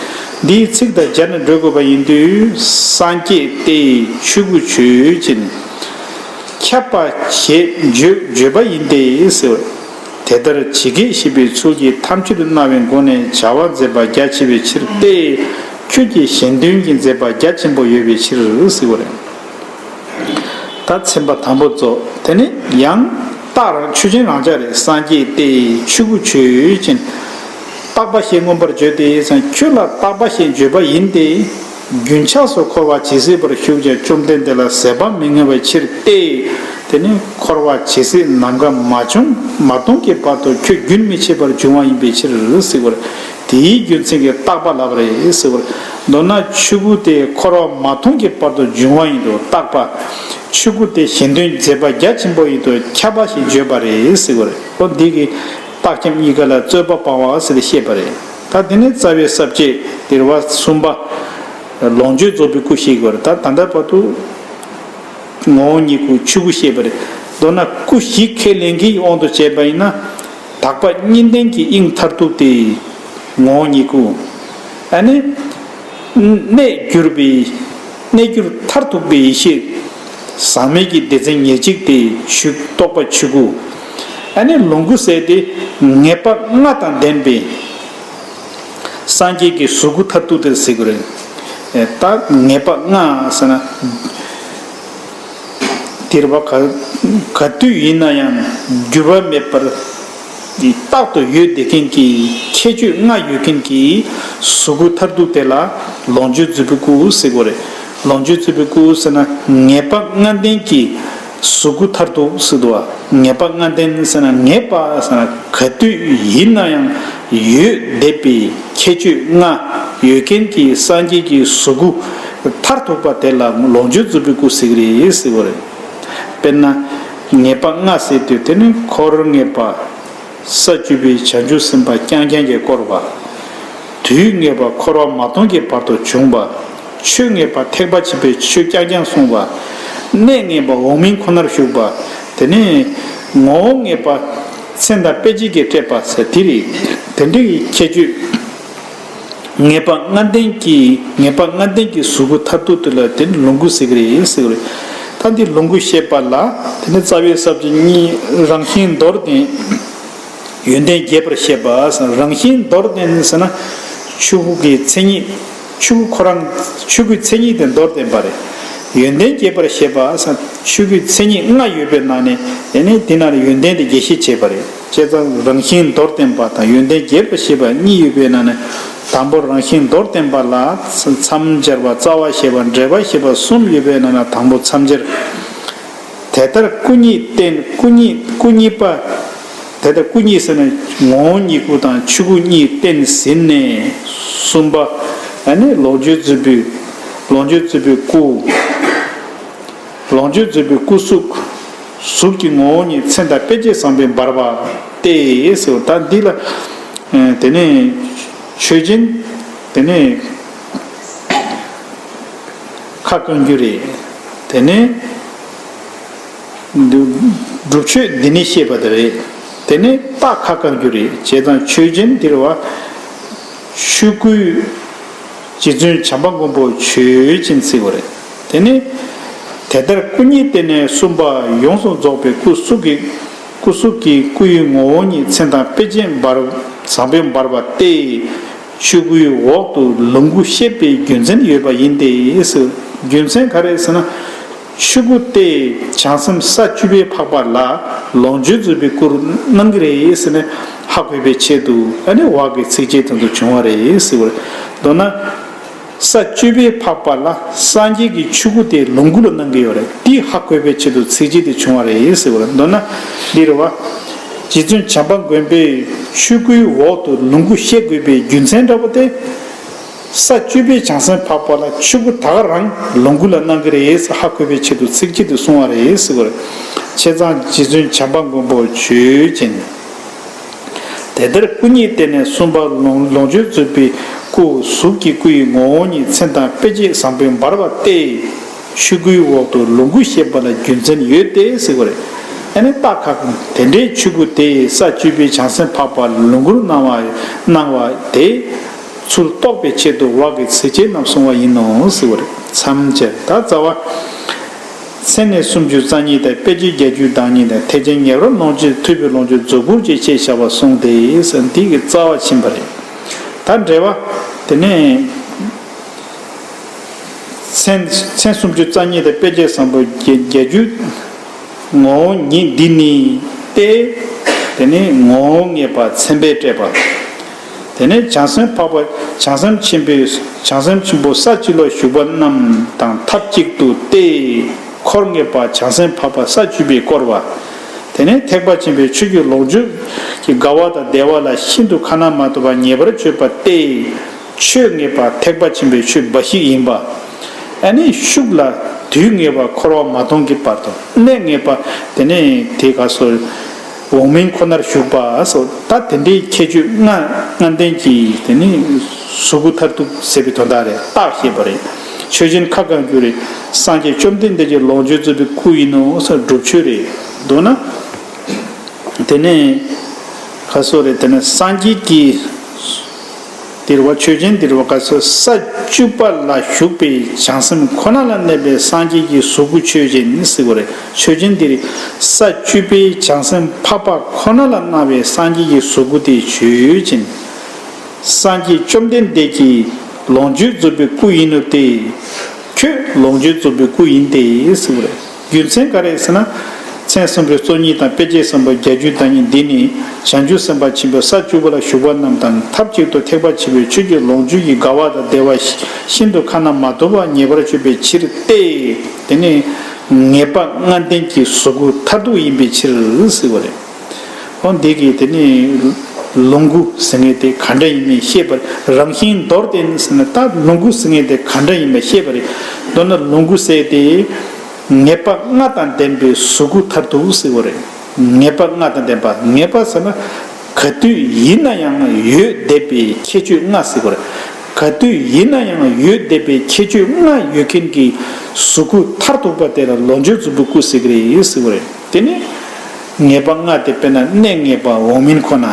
འདིའི་ཚིག་དང་སྦྱར་ནས་འགྲོ་དགོས་པ་ཡིན་དུས། སངས་རྒྱས་ཏེ་ཆོས་སྐུ་ཆོས་ཅན། ཁྱབ་པ་བྱེད་བརྗོད་བརྗོད་པ་ཡིན་ཏེ་ཟེར་བ། དེ་ལྟར་ཇི་སྐད་བཤད་པའི་ཚུལ་གྱིས་ཐམས་ཅད་དུ་སྣང་བའི་སྒོ་ནས་བྱ་བ་མཛད་པ་རྒྱ་ཆེ་བའི་ཕྱིར་ཏེ། ཁྱོད་ཀྱིས་གཞན་དོན་གྱི་མཛད་པ་རྒྱ་ཆེན་པོ་ཡོད་པའི་ཕྱིར་ཟེར་བ་རེད། ད་ཚན་པ་དང་པོ་རྫོགས། དེ་ནས་ཡང་རྟགས་རང་ཆོས་ཅན་རང་ཅག་རེད། སངས་རྒྱས་ཏེ་ཆོས་སྐུ་ཆོས་ཅན། རྟག་པ་ཞེས་མངོན་པར་བརྗོད་དེ་ཟེར། ཁྱོད་ལ་རྟག་པ་ཞེས་བརྗོད་པ་ཡིན་ཏེ། རྒྱུན་ཆགས་སུ་འཁོར་བ་ཇི་སྲིད་བར་ཞུགས་ཀྱང་བཅོམ་ལྡན་འདས་ལ་ཟད་པ་མི་མངའ་བའི་ཕྱིར་ཏེ། དེ་ནི་འཁོར་བ་ཇི་སྲིད་ནམ་མཁའ་མ་བྱུང་མ་སྟོང་གི་བར་དུ་ཁྱོད་རྒྱུན་མི་ཆད་པར་འབྱུང་བ་ཡིན་པའི་ཕྱིར་ཟེར་བར། དེའི་རྒྱུ་མཚན་གྱིས་རྟག་པ་ལབ་རེད་ཟེར་བར། མདོར་ན་ཆོས་སྐུ་དེ་འཁོར་བ་མ་སྟོང་གི་བར་དུ་འབྱུང་བ་ཡིན་དུ་རྟག་པ། ཆོས་སྐུ་དེ་གཞན་དོན་མཛད་པ་རྒྱ་ཆེན་པོ་ཡིན་དུ་ཁྱབ་པ་ཞེས་བརྗོད་པ་རེད་ཟེར་བར། འོ་འདི་གི་རྟགས་ཁྱབ་གཉིས་ཀ་ལ་རྩོད་པ་སྤང་བ་ཟེར་ཏེ་བཤད་པ་རེད། ད་དེ་ནས་རྩ་བའི་ས་བཅད་འདིར་བ་གསུམ་པ། ལོངས་སྤྱོད་རྫོགས་པའི་སྐུ་བཤད་ཀྱི་བར། ད་ད་ལྟ་བར་དུ་ངོ་བོ་ཉིད་སྐུ་ཆོས་སྐུ་བཤད་པ་རེད། མདོར་ན་སྐུ་བཞི་ཁས་ལེན་གྱི་དབང་དུ་བྱས་པ་ཡིན་ན། དག་པ་གཉིས་ལྡན་གྱི་དབྱིངས་མཐར་ཐུག་དེ་ངོ་བོ་ཉིད་སྐུ། ཨ་ནི། གནས་གྱུར་པའི། གནས་གྱུར་མཐར་ཐུག་པའི་ཡེ་ཤེས། ཟག་མེད་ཀྱི་སྡེ་ཚན་ཉེར་གཅིག་སྟེ་ཆོས་རྟོགས་པ་ཆོས་སྐུ། ཨ་ནི་ལོངས་སྐུ་ཟེར་དེ་ངེས་པ་ལྔ་དང་ལྡན་པའི་སངས་རྒྱས་ཀྱི་གཟུགས་སྐུ་མཐར་ཐུག་དེར་ཟེར་དགོས་རེད། ད་ངེས་པ་ལྔ་ཟེར་ན། དེར་བ་ག་ག་དུས་ཡིན་ན་ཡང་འགྱུར་བ་མེད་པར་རྟག་ཏུ་ཡོད་བསྡད་མཁན་གྱི་ཁྱད་ཆོས་ལྔ་ཡོད་མཁན་གྱི་གཟུགས་སྐུ་མཐར་ཐུག་དེ་ལ་ལོངས་སྤྱོད་རྫོགས་པའི་སྐུ་ཟེར་དགོས་རེད། ལོངས་སྤྱོད་རྫོགས་པའི་སྐུ་ཟེར་ན་ངེས་པ་ལྔ་ལྡན་གྱི་གཟུགས་སྐུ་མཐར་ཐུག་ཟེར་འདུག་བ། ངེས་པ་ལྔ་ལྡན་ཟེར་ན་ངེས་པ་ཟེར་ན་ག་དུས་ཡིན་ན་ཡང་ཡོད་བསྡད་པའི་ཁྱད་ཆོས་ལྔ་ཡོད་མཁན་གྱི་སངས་རྒྱས་ཀྱི་གཟུགས་སྐུ་མཐར་ཐུག་པ་དེ་ལ་ལོངས་སྤྱོད་རྫོགས་པའི་སྐུ་ཟེར་གྱི་རེད་ཟེར་བ་རེད། དཔེར་ན། ངེས་པ་ལྔ་ཟེར་དུས་དེ་ནི་འཁོར་ངེས་པ། ས་བཅུ་པའི་བྱང་ཆུབ་སེམས་དཔའ་རྐྱང་རྐྱང་གིས་བསྐོར་བ། དུས་ངེས་པ་འཁོར་བ་མ་སྟོང་གི་བར་དུ་བྱུང་བ། ཆོས་ངེས་པ་ཐེག་པ་ཆེན་པོའི་ཆོས་རྐྱང་རྐྱང་གསུངས་པ། གནས་ངེས་པ་འོག་མིན་ཁོ་ནར་ཞུགས་པ། དེ་ནས་ངོ་བོ་ངེས་པ་མཚན་དང་དཔེ་བྱད་ཀྱིས་སྤྲས་པ་ཟེར་དེ་རེད། དེ་འདྲའི་ཁྱད་ཆོས། ངེས་པ་ལྔ་ལྡན་གྱི་ངེས་པ་ལྔ་ལྡན་གྱི་གཟུགས་སྐུ་མཐར་ཐུག་དེ་ལ་དེ་ནི་ལོངས་སྐུ་ཟེར་གྱི་རེད་ཟེར་གྱི་རེད། ད་འདི་ལོངས་སྐུ་བཤད་པ་ལ་དེ་ནི་རྩ་བའི་ས་བཅད་གཉིས། རང་བཞིན་མདོར་བསྟན། ཡོན་ཏན་རྒྱས་པར་བཤད་པ་ཟེར། རང་བཞིན་མདོར་བསྟན་ཟེར་ན་ཆོས་སྐུ་གི་མཚན་ཉིད། ཆོས་སྐུ་ཁོ་རང་ཆོས་སྐུའི་མཚན་ཉིད་དེ་མདོར་བསྟན་པ་རེད། ཡོན་ཏན་རྒྱས་པར་བཤད་པ་ཟེར་ཆོས་སྐུའི་མཚན་ཉིད་ལྔ་ཡོད་པའི་ནང་ནས་དེ་ནི་དེ་ནང་ནས་ཡོན་ཏན་དེ་རྒྱས་བཤད་བྱས་པ་རེད། བྱས་ཙང་རང་བཞིན་མདོར་བསྟན་པ་དང་ཡོན་ཏན་རྒྱས་པར་བཤད་པ་གཉིས་ཡོད་པའི་ནང་ནས་དང་པོ་རང་བཞིན་མདོར་བསྟན་པ་ལ་མཚམས་སྦྱར་བ། རྩ་བ་བཤད་པ། འགྲེལ་པ་བཤད་པ་གསུམ་ཡོད་པའི་ནང་ནས་དང་པོ་མཚམས་སྦྱར། དེ་ལྟར་སྐུ་གཉིས་བསྟན། སྐུ་གཉིས་སྐུ་གཉིས་པ། དེ་ལྟར་སྐུ་གཉིས་ཟེར་ན་ངོ་བོ་ཉིད་སྐུ་དང་ཆོས་སྐུ་གཉིས་བསྟན་ཟིན་ནས་གསུམ་པ། ཨ་ནི་ལོངས་སྤྱོད་རྫོགས་པའི་ལོངས་སྤྱོད་རྫོགས་པའི་སྐུ། ལོངས་སྤྱོད་རྫོགས་པའི་སྐུ་གཟུགས། གཟུགས་ཀྱི་ངོ་བོ་ཉིད་མཚན་དང་དཔེ་བྱད་བཟང་པོས་འབར་བ་སྟེ་ཟེར། ད་འདི་ལ་དེ་ནས་ཆོས་ཅན། དེ་ནས་ཁ་བསྐང་རྒྱུ་རེད། དེ་ནས་སྒྲུབ་ཆོས་འདི་ནས་བཤད་པ་དེ་རེད། དེ་ནས་རྟགས་ཁ་བསྐང་རྒྱུ་རེད། བྱས་ཙང་ཆོས་ཅན་འདིར་བ། ཆོས་སྐུའི་རྗེ་བཙུན་བྱམས་པ་མགོན་པོ་ཆོས་ཅན་ཟེར་བ་རེད། དེ་ནི། དེ་ལྟར་སྐུ་གཉིས་བསྟན་ནས་གསུམ་པ་ཡོངས་སུ་རྫོགས་པའི་སྐུ་གཟུགས་ཀྱི། སྐུ་གཟུགས་ཀྱི་སྐུ་ཡི་ངོ་བོ་ཉིད་མཚན་དང་དཔེ་བྱད་འབར། བཟང་པོས་འབར་བ་སྟེ། ཆོས་སྐུའི་འོག་ཏུ་ལོངས་སྐུ་བཤད་པའི་རྒྱུ་མཚན་ཡོད་པ་ཡིན་ཏེ། རྒྱུ་མཚན་ག་རེ་ཟེར་ན། ཆོས་སྐུ་སྟེ་བྱང་སེམས་ས་བཅུ་པའི་འཕགས་པ་ལ་ལོངས་སྤྱོད་རྫོགས་པའི་སྐུར་སྣང་གི་རེད་ཟེར་ནས་ཧ་གོ་བའི་ཆེད་དུ་ཨ་ནི་འོག་གི་ཚིགས་བཅད་དེ་ཚོ་བྱུང་བ་རེད་ཟེར་བ་རེད། མདོར་ན། ས་བཅུ་པའི་འཕགས་པ་ལ་སངས་རྒྱས་ཀྱི་ཆོས་སྐུ་དེ་ལོངས་སྐུ་ལ་སྣང་གི་ཡོད་རེད། དེ་ཧ་གོ་བའི་ཆེད་དུ་ཚིགས་བཅད་དེ་བྱུང་བ་རེད་ཟེར་བ་རེད། མདོར་ན་འདི་རེད་བ། རྗེ་བཙུན་བྱམས་པ་མགོན་པོས་ཆོས་སྐུའི་འོག་ཏུ་ལོངས་སྐུ་བཤད་དགོས་པའི་རྒྱུ་མཚན་འདྲ་པོ་དེ། ས་བཅུ་པའི་བྱང་སེམས་འཕགས་པ་ལ་ཆོས་སྐུ་ད་ག་རང་ལོངས་སྐུ་ལ་སྣང་གི་རེད་ཟེར་ཧ་གོ་བའི་ཆེད་དུ་ཚིགས་བཅད་དེ་གསུངས་པ་རེད་ཟེར་བ་རེད། བྱས་ཙང་རྗེ་བཙུན་བྱམས་པ་མགོན་པོ་ཆོས་ཅན། དེ་ལྟར་སྐུ་གཉིས་བསྟན་ནས་གསུམ་པ་ལོངས་ལོངས་སྤྱོད་རྫོགས་པའི་སྐུ། གཟུགས་ཀྱི་སྐུ་ཡི་ངོ་བོ་ཉིད་མཚན་དང་དཔེ་བྱད་བཟང་པོས་འབར་བ་སྟེ། ཆོས་སྐུའི་འོག་ཏུ་ལོངས་སྐུ་བཤད་པ་ལ་རྒྱུ་མཚན་ཡོད་དེ་ཟེར་བ་རེད། ཨ་ནི་རྟགས་ཁ་དེ་འདྲའི་ཆོས་སྐུ་དེ་ས་བཅུ་པའི་བྱང་སེམས་འཕགས་པ་ལུང་ཁུར་གནང་བ་གནང་བ་དེ་ཚུལ་རྟོགས་པའི་ཆེད་དུ་བ་གི་ཚིགས་བཅད་རྣམས་གསུངས་པ་ཡིན་ནོ་ཟེར་བ་རེད། མཚམས་སྦྱར་ད་རྩ་བ། མཚན་ནི་སུམ་ཅུ་རྩ་གཉིས་དང་དཔེ་བྱད་བརྒྱད་ཅུ་དང་གཉིས་དང་ཐེག་ཆེན་ངེས་པར་ལོངས་སྤྱོད་ཐུབ་པའི་ལོངས་སྤྱོད་རྫོགས་སྐུར་བྱེད་ཅེས་བྱ་བ་གསུངས་ཏེ་ཟེར་འདི་གི་རྩ་བ་ཕྱིན་པ་རེད། ད་འགྲེལ་བ། དེ་ནས་མཚན་མཚན་སུམ་ཅུ་རྩ་གཉིས་དང་དཔེ་བྱད་བཟང་པོ་བརྒྱད་བརྒྱད་ཅུ། ངོ་བོ་ཉིད་འདི་ནི་སྟེ། དེ་ནས་ངོ་བོ་ངེས་པ་མཚན་དཔེས་སྤྲས་པ། དེ་ནས་བྱང་སེམས་འཕགས་པ་བྱང་སེམས་ཆེན་པོའི་བྱང་སེམས་ཆེན་པོ་ས་བཅུ་ལ་བཞུགས་པ་རྣམས་དང་ཐབས་གཅིག་ཏུ་སྟེ། འཁོར་ངེས་པ་བྱང་སེམས་འཕགས་པ་ས་བཅུ་པས་བསྐོར་བ། དེ་ནས་ཐེག་པ་ཆེན་པོའི་ཆོས་ཀྱི་ལོངས་སྤྱོད་ཀྱི་དགའ་བ་དང་བདེ་བ་ལ་ཤིན་ཏུ་ཁ་ན་མ་ཐོ་བ་ངེས་པར་བརྗོད་པ་སྟེ། ཆོས་ངེས་པ་ཐེག་པ་ཆེན་པོའི་ཆོས་འབའ་ཞིག་ཡིན་པ། ཨ་ནི་ཤུགས་ལ་དུས་ངེས་པ་འཁོར་བ་མ་སྟོངས་ཀྱི་བར་དུ་གནས་ངེས་པ། དེ་ནས་དེ་ག་སོ། འོག་མིན་ཁོ་ནར་བཞུགས་པ་སོགས་ད་དེ་འདྲའི་ཁྱད་ཆོས་ལྔ་ལྔ་ལྡན་གྱི་དེ་ནི་གཟུགས་སྐུ་མཐར་ཐུག་ཟེར་བའི་དོན་དག་རེད། རྟགས་བཤད་པ་རེད། ཆོས་ཅན་ཁ་བསྐང་རྒྱུ་རེད། སངས་རྒྱས་བཅོམ་ལྡན་འདས་ཀྱི་ལོངས་སྤྱོད་རྫོགས་པའི་སྐུ་ཡིན་ནོ་སོགས་སྒྲུབ་མཆོད་རེད། མདོར་ན། དེ་ནས་ག་སོགས་རེད། དེ་ནས་སངས་རྒྱས་ཀྱི་འདིར་བ་ཆོས་ཅན་འདིར་བ་ག་སོགས་ས་བཅུ་པ་ལ་བཞུགས་པའི་བྱང་སེམས་ཁོ་ན་ལ་གནས་པའི་སངས་རྒྱས་ཀྱི་གཟུགས་སྐུ་ཆོས་ཅན་ཟེར་བ་རེད། ཆོས་ཅན་འདིར་ས་བཅུ་པའི་བྱང་སེམས་འཕགས་པ་ཁོ་ན་ལ་སྣང་བའི་སངས་རྒྱས་ཀྱི་གཟུགས་སྐུ་དེ་ཆོས་ཅན། སངས་རྒྱས་བཅོམ་ལྡན་འདས་ཀྱི་ལོངས་སྤྱོད་རྫོགས་པའི་སྐུ་ཡིན་ནོ་སྟེ། ཁྱོད་ལོངས་སྤྱོད་རྫོགས་པའི་སྐུ་ཡིན་ཏེ་ཟེར་བ་རེད། རྒྱུ་མཚན་ག་རེ་ཟེར་ན། མཚན་སུམ་ཅུ་སོ་གཉིས་དང་དཔེ་བྱད་བཟང་པོ་བརྒྱད་ཅུ་དང་གཉིས་འདི་ནི་བྱང་ཆུབ་སེམས་དཔའ་ཆེན་པོ་ས་བཅུ་པ་ལ་བཞུགས་པ་རྣམས་དང་ཐབས་གཅིག་ཏུ་ཐེག་པ་ཆེན་པོའི་ཆོས་ཀྱི་ལོངས་སྤྱོད་ཀྱི་དགའ་བ་དང་བདེ་བ་ཤིན་ཏུ་ཁ་ན་མ་ཐོ་བ་ངེས་པར་བྱེད་པའི་ཕྱིར་ཏེ། དེ་ནི་ངེས་པ་ལྔ་ལྡན་གྱི་གཟུགས་སྐུ་མཐར་ཐུག་ཡིན་པའི་ཕྱིར་ཟེར་བ་རེད། འོ་འདི་གིས་དེ་ནི་ལོངས་སྐུ་ཟེར་མཁན་དེ་ག་འདྲ་ཡིན་མིན་ཤེས་པར་རང་བཞིན་མདོར་བསྟན་ཟེར་ན་ད་ལོངས་སྐུ་ཟེར་མཁན་དེ་ག་འདྲ་ཡིན་པ་ཤེས་པ་རེད། མདོར་ན་ལོངས་སྐུ་ཟེར་དེ་ངེས་པ་ལྔ་དང་ལྡན་པའི་གཟུགས་སྐུ་མཐར་ཐུག་ཟེར་བ་རེད། ངེས་པ་ལྔ་དང་ལྡན་པ། ངེས་པ་ཟེར་ན་ག་དུས་ཡིན་ན་ཡང་ཡོད་བསྡད་པའི་ཁྱད་ཆོས་ལྔ་ཟེར་བ་རེད། ག་དུས་ཡིན་ན་ཡང་ཡོད་བསྡད་པའི་ཁྱད་ཆོས་ལྔ་ཡོད་མཁན་གྱི་གཟུགས་སྐུ་མཐར་ཐུག་པ་དེ་ལ་ལོངས་སྤྱོད་རྫོགས་པའི་སྐུ་ཟེར་གྱི་རེད་ཟེར་བ་རེད། དེ་ནི་ངེས་པ་ལྔ་དེ་དཔེར་ན་གནས་ངེས་པ་འོག་མིན་ཁོ་ན།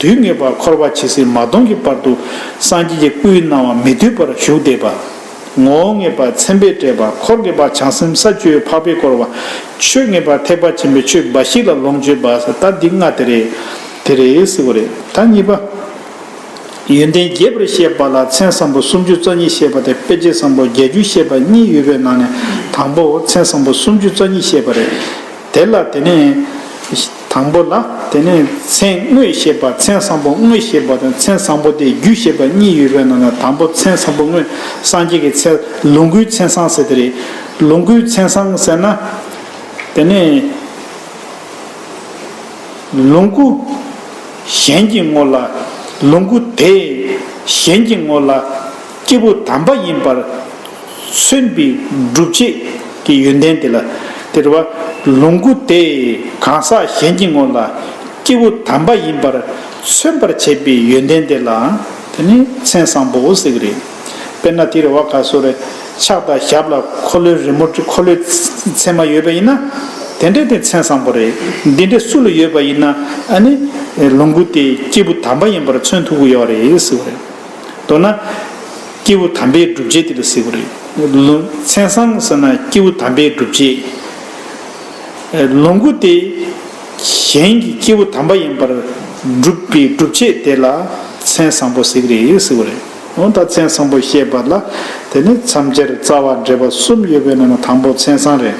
དུས་ངེས་པ་འཁོར་བ་ཇི་སྲིད་མ་སྟོངས་ཀྱི་བར་དུ་སངས་རྒྱས་ཀྱི་སྐུའི་སྣང་བ་མི་སྡུད་པར་བཞུགས་བསྡད་པ། ངོ་བོ་ངེས་པ་མཚན་དཔེས་སྤྲས་པ། འཁོར་ངེས་པ་བྱང་སེམས་ས་བཅུའི་འཕགས་པས་བསྐོར་བ། ཆོས་ངེས་པ་ཐེག་པ་ཆེན་པོའི་ཆོས་འབའ་ཞིག་ལ་ལོངས་སྤྱོད་པ་ཟེར་ད་འདི་ལྔ་དེ་རེད། དེ་རེད་ཟེར་བ་རེད། ད་གཉིས་པ། ཡོན་ཏན་རྒྱས་པར་བཤད་པ་ལ་མཚན་བཟང་པོ་སུམ་ཅུ་རྩ་གཉིས་བཤད་པ་དང་དཔེ་བྱད་བཟང་པོ་བརྒྱད་ཅུ་བཤད་པ་གཉིས་ཡོད་པའི་ནང་ནས་དང་པོ་མཚན་བཟང་པོ་སུམ་ཅུ་རྩ་གཉིས་བཤད་པ་རེད། དེ་ལ་དེ་ནས་དང་པོ་ལ་དེ་ནས་མཚན་དངོས་བཤད་པ། མཚན་བཟང་པོ་དངོས་བཤད་པ་དང་མཚན་བཟང་པོ་དེ་བརྒྱུད་བཤད་པ་གཉིས་ཡོད་པའི་ནང་ནས་དང་པོ་མཚན་བཟང་པོ་དངོས། སངས་རྒྱས་ཀྱི་མཚན་ལོངས་སྐུའི་མཚན་བཟང་ཟེར་དེ་རེད། ལོངས་སྐུའི་མཚན་བཟང་ཟེར་ན། དེ་ནས། ལོངས་སྐུ་གཞན་གྱི་ངོ་ལ། ལོངས་སྐུ་དེ་གཞན་གྱི་ངོ་ལ་སྐྱེས་བུ་དམ་པ་ཡིན་པར་མཚོན་པའི་སྒྲུབ་བྱེད་ཀྱི་ཡོན་ཏན་དེ་ལ། དེ་རེད་བ། ལོངས་སྐུ་དེ་གང་ཟག་གཞན་གྱི་ངོ་ལ་སྐྱེས་བུ་དམ་པ་ཡིན་པར་མཚོན་པར་བྱེད་པའི་ཡོན་ཏན་དེ་ལ་དེ་ནི་མཚན་བཟང་པོ་ཟེར་གྱི་རེད། དཔེར་ན་དེ་རེད་བ། ག་སོ་རེ། ཕྱག་དང་ཞབས་ལ་འཁོར་ལོའི་རི་མོ། འཁོར་ལོའི་མཚན་མ་ཡོད་པ་ཡིན་ན། དེ་འདྲའི་དེ་མཚན་བཟང་པོ་རེད། འདི་འདྲའི་སུ་ལ་ཡོད་པ་ཡིན་ན། ཨ་ནི་ལོངས་སྐུ་དེ་སྐྱེས་བུ་དམ་པ་ཡིན་པར་མཚོན་ཐུབ་ཀྱི་ཡོད་རེད་ཟེར་བ་རེད། མདོར་ན། སྐྱེས་བུ་དམ་པའི་སྒྲུབ་བྱེད་དེ་ལ་ཟེར་བ་རེད། ལོ། མཚན་བཟང་ཟེར་ན་སྐྱེས་བུ་དམ་པའི་སྒྲུབ་བྱེད། ལོངས་སྐུ་དེ་གཞན་གྱི་སྐྱེས་བུ་དམ་པ་ཡིན་པར་སྒྲུབ་པའི་སྒྲུབ་བྱེད་དེ་ལ་མཚན་བཟང་པོ་ཟེར་གྱི་རེད་ཟེར་བ་རེད། འོ་ད་མཚན་བཟང་པོ་བཤད་པ་ལ་དེ་ནི་མཚམས་སྦྱར་རྩ་བ་འགྲེལ་པ་གསུམ་ཡོད་པའི་ནང་ནས་དང་པོ་མཚན་བཟང་རེད།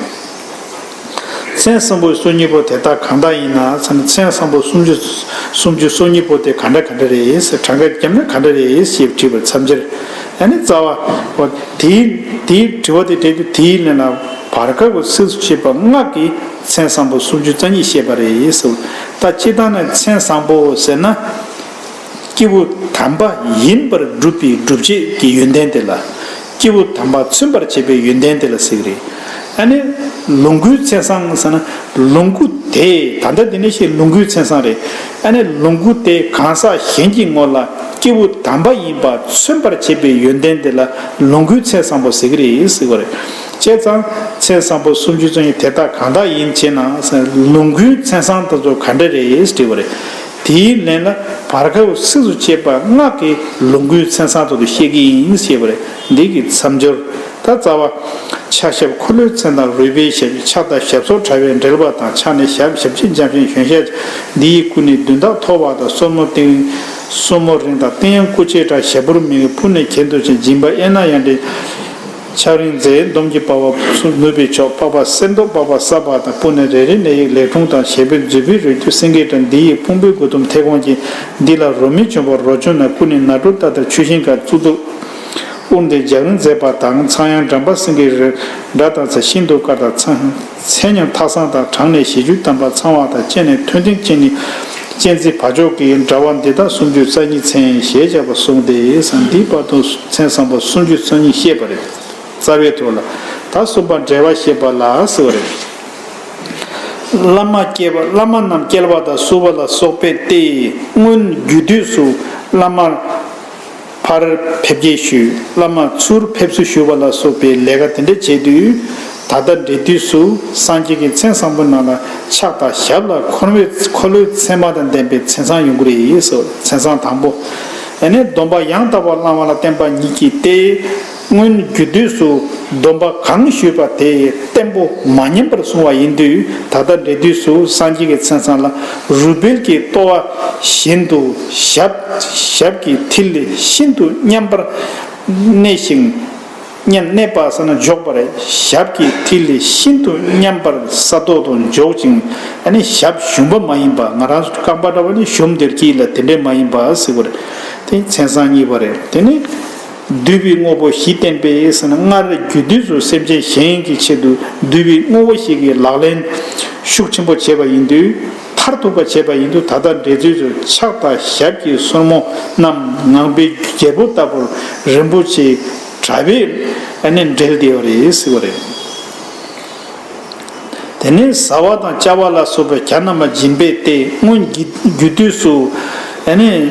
མཚན་བཟང་པོ་སོ་གཉིས་པོ་དེ་དག་གང་དག་ཡིན་ན་ཟེར་ན། མཚན་བཟང་པོ་སུམ་ཅུ། སུམ་ཅུ་སོ་གཉིས་པོ་དེ་ག་འདྲ་ག་འདྲ་རེད་ཟེར། གྲངས་ཀ་བརྒྱབ་ན་ག་འདྲ་རེད་ཟེར་དྲིས་པར་མཚམས་སྦྱར། ཨ་ནི་རྩ་བ། འོ་དེའི་དེའི་དྲི་བ་དེ་དྲིས་དུས་དེའི་ལན་ལ་བར་སྐབས་ཀྱི་སྲིད་ཞེས་པ་སྔགས་ཀྱི་མཚན་བཟང་པོ་སུམ་ཅུ་རྩ་གཉིས་བཤད་པ་རེད་ཟེར། ད་སྤྱིར་བཏང་ནས་མཚན་བཟང་པོ་ཟེར་ན། སྐྱེས་བུ་དམ་པ་ཡིན་པར་སྒྲུབ་པའི་སྒྲུབ་བྱེད་ཀྱི་ཡོན་ཏན་དེ་ལ། སྐྱེས་བུ་དམ་པ་མཚོན་པར་བྱེད་པའི་ཡོན་ཏན་དེ་ལ་ཟེར་གྱི་རེད། ཨ་ནི་ལོངས་སྐུའི་མཚན་བཟང་ཟེར་ན། ལོངས་སྐུ་དེ་ད་ལྟ་འདི་ནས་བཤད་ལོངས་སྐུའི་མཚན་བཟང་རེད། ཨ་ནི་ལོངས་སྐུ་དེ་གང་ཟག་གཞན་གྱི་ངོ་ལ་སྐྱེས། སྐྱེས་བུ་དམ་པ་ཡིན་པ་མཚོན་པར་བྱེད་པའི་ཡོན་ཏན་དེ་ལ་ལོངས་སྐུའི་མཚན་བཟང་པོ་ཟེར་གྱི་རེད་ཟེར་བ་རེད། བྱས་ཙང་མཚན་བཟང་པོ་སུམ་ཅུ་རྩ་གཉིས་དེ་དག་གང་དག་ཡིན་ཞེ་ན། ལོངས་སྐུའི་མཚན་བཟང་དེ་ཚོ་ག་འདྲ་རེད་དྲིས་པ་རེད། དེའི་ལན་ལ་བར་སྐབས་ཚིགས་སུ་བཅད་པ་སྔགས་ཀྱི་ལོངས་སྐུའི་མཚན་བཟང་དེ་ཚོ་བཤད་ཀྱི་ཡིན་ཞེས་པ་རེད། འདི་གི་མཚམས་སྦྱོར། ད་རྩ་བ། ཕྱག་ཞབས་འཁོར་ལོའི་མཚན་དང་རོལ་པའི་ཞབས། ཕྱག་དང་ཞབས་སོར་དྲ་བའི་འབྲེལ་བ་དང་། ཕྱག་ནི་ཞབས་ཞབས་ཕྱི་འཇམ་ཞིང་གཞོན་ཤ། འདི་ཡི་སྐུ་ནི་མདུན་ཐག་མཐོ་བ་དང་། སོར་མོ་སྟེང་། སོར་མོ་རིང་དང་སྟེང་ཡང་སྐུ་ཆེ་དྲག་ཞབས་པུར་མིག་སྤུ་ནི་གྱེན་དུ་ཕྱིན། མཇིང་པ་གཡས་ན་ཡང་འདྲེན། ཕྱག་རིང་མཛེས་འདོམས་ཀྱི་པ་བ་ཕུ་ཚུ་ནུས་པའི་མཆོག་པགས་པ་གསེར་མདོག་པགས་པ་སྲབ་པ་དང་། སྤུ་ནི་རེ་རེ་ནས་ཡིག་ལེགས་འཁྲུངས་དང་། ཞབས་པད་མཛོད་སྤུའི་རོལ་ཆུ་སེང་གེ་འདྲ། འདི་ཡི་དཔུང་པའི་མགུ་ཏོམ་མཐེ་གོང་ཅན། འདི་ལ་རོ་མི་བྱུང་བར་རོ་བྱུང་ན། སྐུ་ནི་ནྲྀ་ཏ་ལྟར་ཆུ་ཤིང་དཀར་གཙུག་ཏོར། དབུ་མདོས་ལྗགས་རིང་མཛེས་པ་དང་། ཚངས་དབྱངས་འགྲམ་པ་སེང་གེའི་རི་འདྲ་དང་། ཚེ་ཤིན་ཏུ་དཀར་དང་ཚངས། མཚན་ཉིད་ཐག་བཟང་དང་། གྲངས་ནི་བཞི་བཅུ་ཐམ་པ་ཚང་བ་དང་། སྤྱན་ནི་མཐོན་མཐིང་སྤྱན་ནི་སྤྱན་གཟིགས་བ་ཅོ་གི་འདྲ་བ། འདི་དག་སུམ་ཅུ་རྩ་གཉིས་མཚན་ཞེས་བྱ་བ་གསུངས་ཏེ། འདིའི་བར་དུ་མཚན་བཟང་པོ་སུམ་ཅུ་རྩ་གཉིས་བཤད་པ་རེད། རྩ་བའི་ཐོག་ལ། ད་གསུམ་པ་འགྲེལ་བ་བཤད་པ་ལ་ཟེར་བ་རེད། བླ་མ་སྐྱེས་པ་བླ་མ་རྣམས་སྐྱེལ་བ་དང་བསུ་བ་ལ་སོགས་པའི་ཏེ། སྔོན་རྒྱུ་དུས་སུ་བླ་མར་ཕར་ཕེབས་སྐྱེལ་ཞུས། བླ་མ་ཚུར་ཕེབས་བསུ་ཞུ་བ་ལ་སོགས་པའི་ལས་ཀ་དེ་འདྲ་བྱེད་དུས། ད་ལྟ་འབྲེལ་དུས་སུ་སངས་རྒྱས་ཀྱི་མཚན་བཟང་པོ་རྣམས་ལ་ཕྱག་དང་ཞབས་ལ་འཁོར་བའི་འཁོར་ལོའི་མཚན་མ་དང་ལྡན་པའི་མཚན་བཟང་ཡོང་གི་རེད་ཟེར། མཚན་བཟང་དང་པོ། ཨ་ནི་སྡོམ་པ་ཡང་དག་པར་བླང་བ་ལ་བརྟེན་པ་ཉིད་ཀྱིས་ཏེ། སྔོན་རྒྱུ་དུས་སུ་སྡོམ་པ་གང་ཞུས་པ་དེ་བརྟན་པོ་མ་ཉམས་པར་བསྲུང་བ་ཡིན་དུས། ད་ལྟ་འབྲེལ་དུས་སུ་སངས་རྒྱས་ཀྱི་མཚན་བཟང་ལ་རུས་སྦལ་གྱི་ལྟོ་བ་བཞིན་དུ་ཞབས་ཞབས་ཀྱི་མཐིལ་ཤིན་ཏུ་མཉམ་པར་གནས་ཤིང་། མཉམ་གནས་པ་ཟེར་ན་འཇོག་པ་རེད། ཞབས་ཀྱི་མཐིལ་ཤིན་ཏུ་མཉམ་པར་ས་ཐོག་ཏུ་འཇོག་ཅིང་། ཨ་ནི་ཞབས་ཞུམ་པ་མ་ཡིན་པ། ང་རང་ཚོ་རྐང་པ་འདྲ་བ་ནི་ཞུམ་སྟེ་སྐྱེལ་ལ་དེ་འདྲས་མ་ཡིན་པ་ཟེར་བ་རེད། དེ་མཚན་བཟང་གཉིས་པ་རེད། དེ་ནི། བསྡུས་པའི་དངོས་པོ་བཞི་བསྟན་པས་ཟེར་ན། སྔར་རྒྱུ་དུས་སུ་སེམས་ཅན་གཞན་གྱི་ཆེད་དུ་བསྡུས་པའི་དངོས་པོ་ཞིག་གི་ལག་ལེན་ཤུགས་ཆེན་པོ་བྱས་པ་ཡིན་དུས། མཐར་ཐུག་པ་བྱས་པ་ཡིན་དུས། ད་ལྟ་འབྲེལ་དུས་སུ་ཕྱག་དང་ཞབས་ཀྱི་སོར་མོ་རྣམས་ངང་པའི་རྒྱལ་པོ་ལྟ་བུར་རིན་པོ་ཆེའི་དྲ་བས་ཨ་ནི་འབྲེལ་བསྡད་པ་རེད་ཟེར་བ་རེད། དེ་ནས་བཟའ་བ་དང་བཅའ་བ་ལ་སོགས་པའི་གྱ་ནོམ་པ་སྦྱིན་པས་ཏེ། སྔོན་རྒྱུ་དུས་སུ་ཨ་ནི།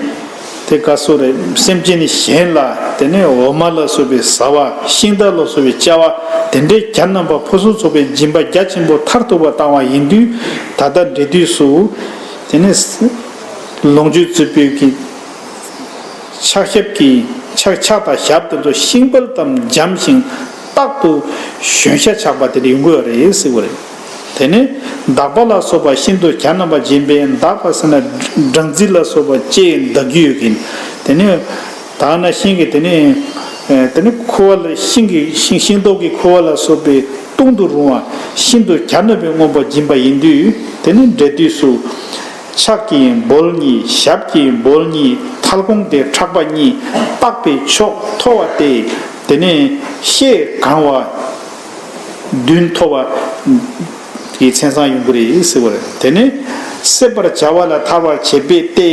དེ་ག་སོགས་རེད། སེམས་ཅན་གཞན་ལ་དེ་ནས་འོ་མ་ལ་སོགས་པའི་བཟའ་བ། ཤིང་རྟ་ལ་སོགས་པའི་བཅའ་བ། དེ་འདྲའི་གྱ་ནོམ་པ་ཕུན་སུམ་ཚོགས་པའི་སྦྱིན་པ་རྒྱ་ཆེན་པོ་མཐར་ཐུག་པ་བཏང་བ་ཡིན་དུས། ད་ལྟ་འབྲེལ་དུས་སུ་དེ་ནས་ལོངས་སྤྱོད་རྩི་སྤོས་ཀྱི་ཕྱག་ཞབས་ཀྱི་ཕྱག་ཕྱག་དང་ཞབས་དེ་ཚོ་ཤིང་དཔལ་ཙམ་འཇམ་ཞིང་རྟག་ཏུ་གཞོན་ཤ་ཆགས་པ་དེ་འདྲ་ཡོང་གི་ཡོད་རེད་ཟེར་བ་རེད། དེ་ནས་འདག་པ་ལ་སོགས་པ་ཤིན་ཏུ་གྱ་ནོམ་པ་སྦྱིན་པས། འདག་པ་ཟེར་ན་སྦྲང་རྩི་ལ་སོགས་པ་ལྕེ་འདག་རྒྱུ་ཡོད་མཁན། དེ་ནས་དག་ན་ཤིང་གི་དེ་ནས་དེ་ནས་ཁུ་བ་ལ་ཤིང་གི་ཤིང་ཤིང་ཏོག་གི་ཁུ་བ་ལ་སོགས་པའི་བཏུང་དུ་རུང་བ་ཤིན་ཏུ་གྱ་ནོམ་པའི་དངོས་པོ་སྦྱིན་པ་ཡིན་དུས། དེ་ནས་འབྲེལ་དུས་སུ་ཕྱག་གི་འབོལ་གཉིས། ཞབས་ཀྱི་འབོལ་གཉིས། མཐལ་གོང་སྟེ་ཕྲག་པ་གཉིས། པགས་པའི་མཆོག་མཐོ་བ་སྟེ། དེ་ནས་ཤས་གང་བ་བདུན་མཐོ་བ་གི་མཚན་བཟང་ཡོང་གི་རེད་ཟེར་བ་རེད། དེ་ནས་བསད་པར་བྱ་བ་ལ་ཐར་བར་བྱེད་པས་ཏེ།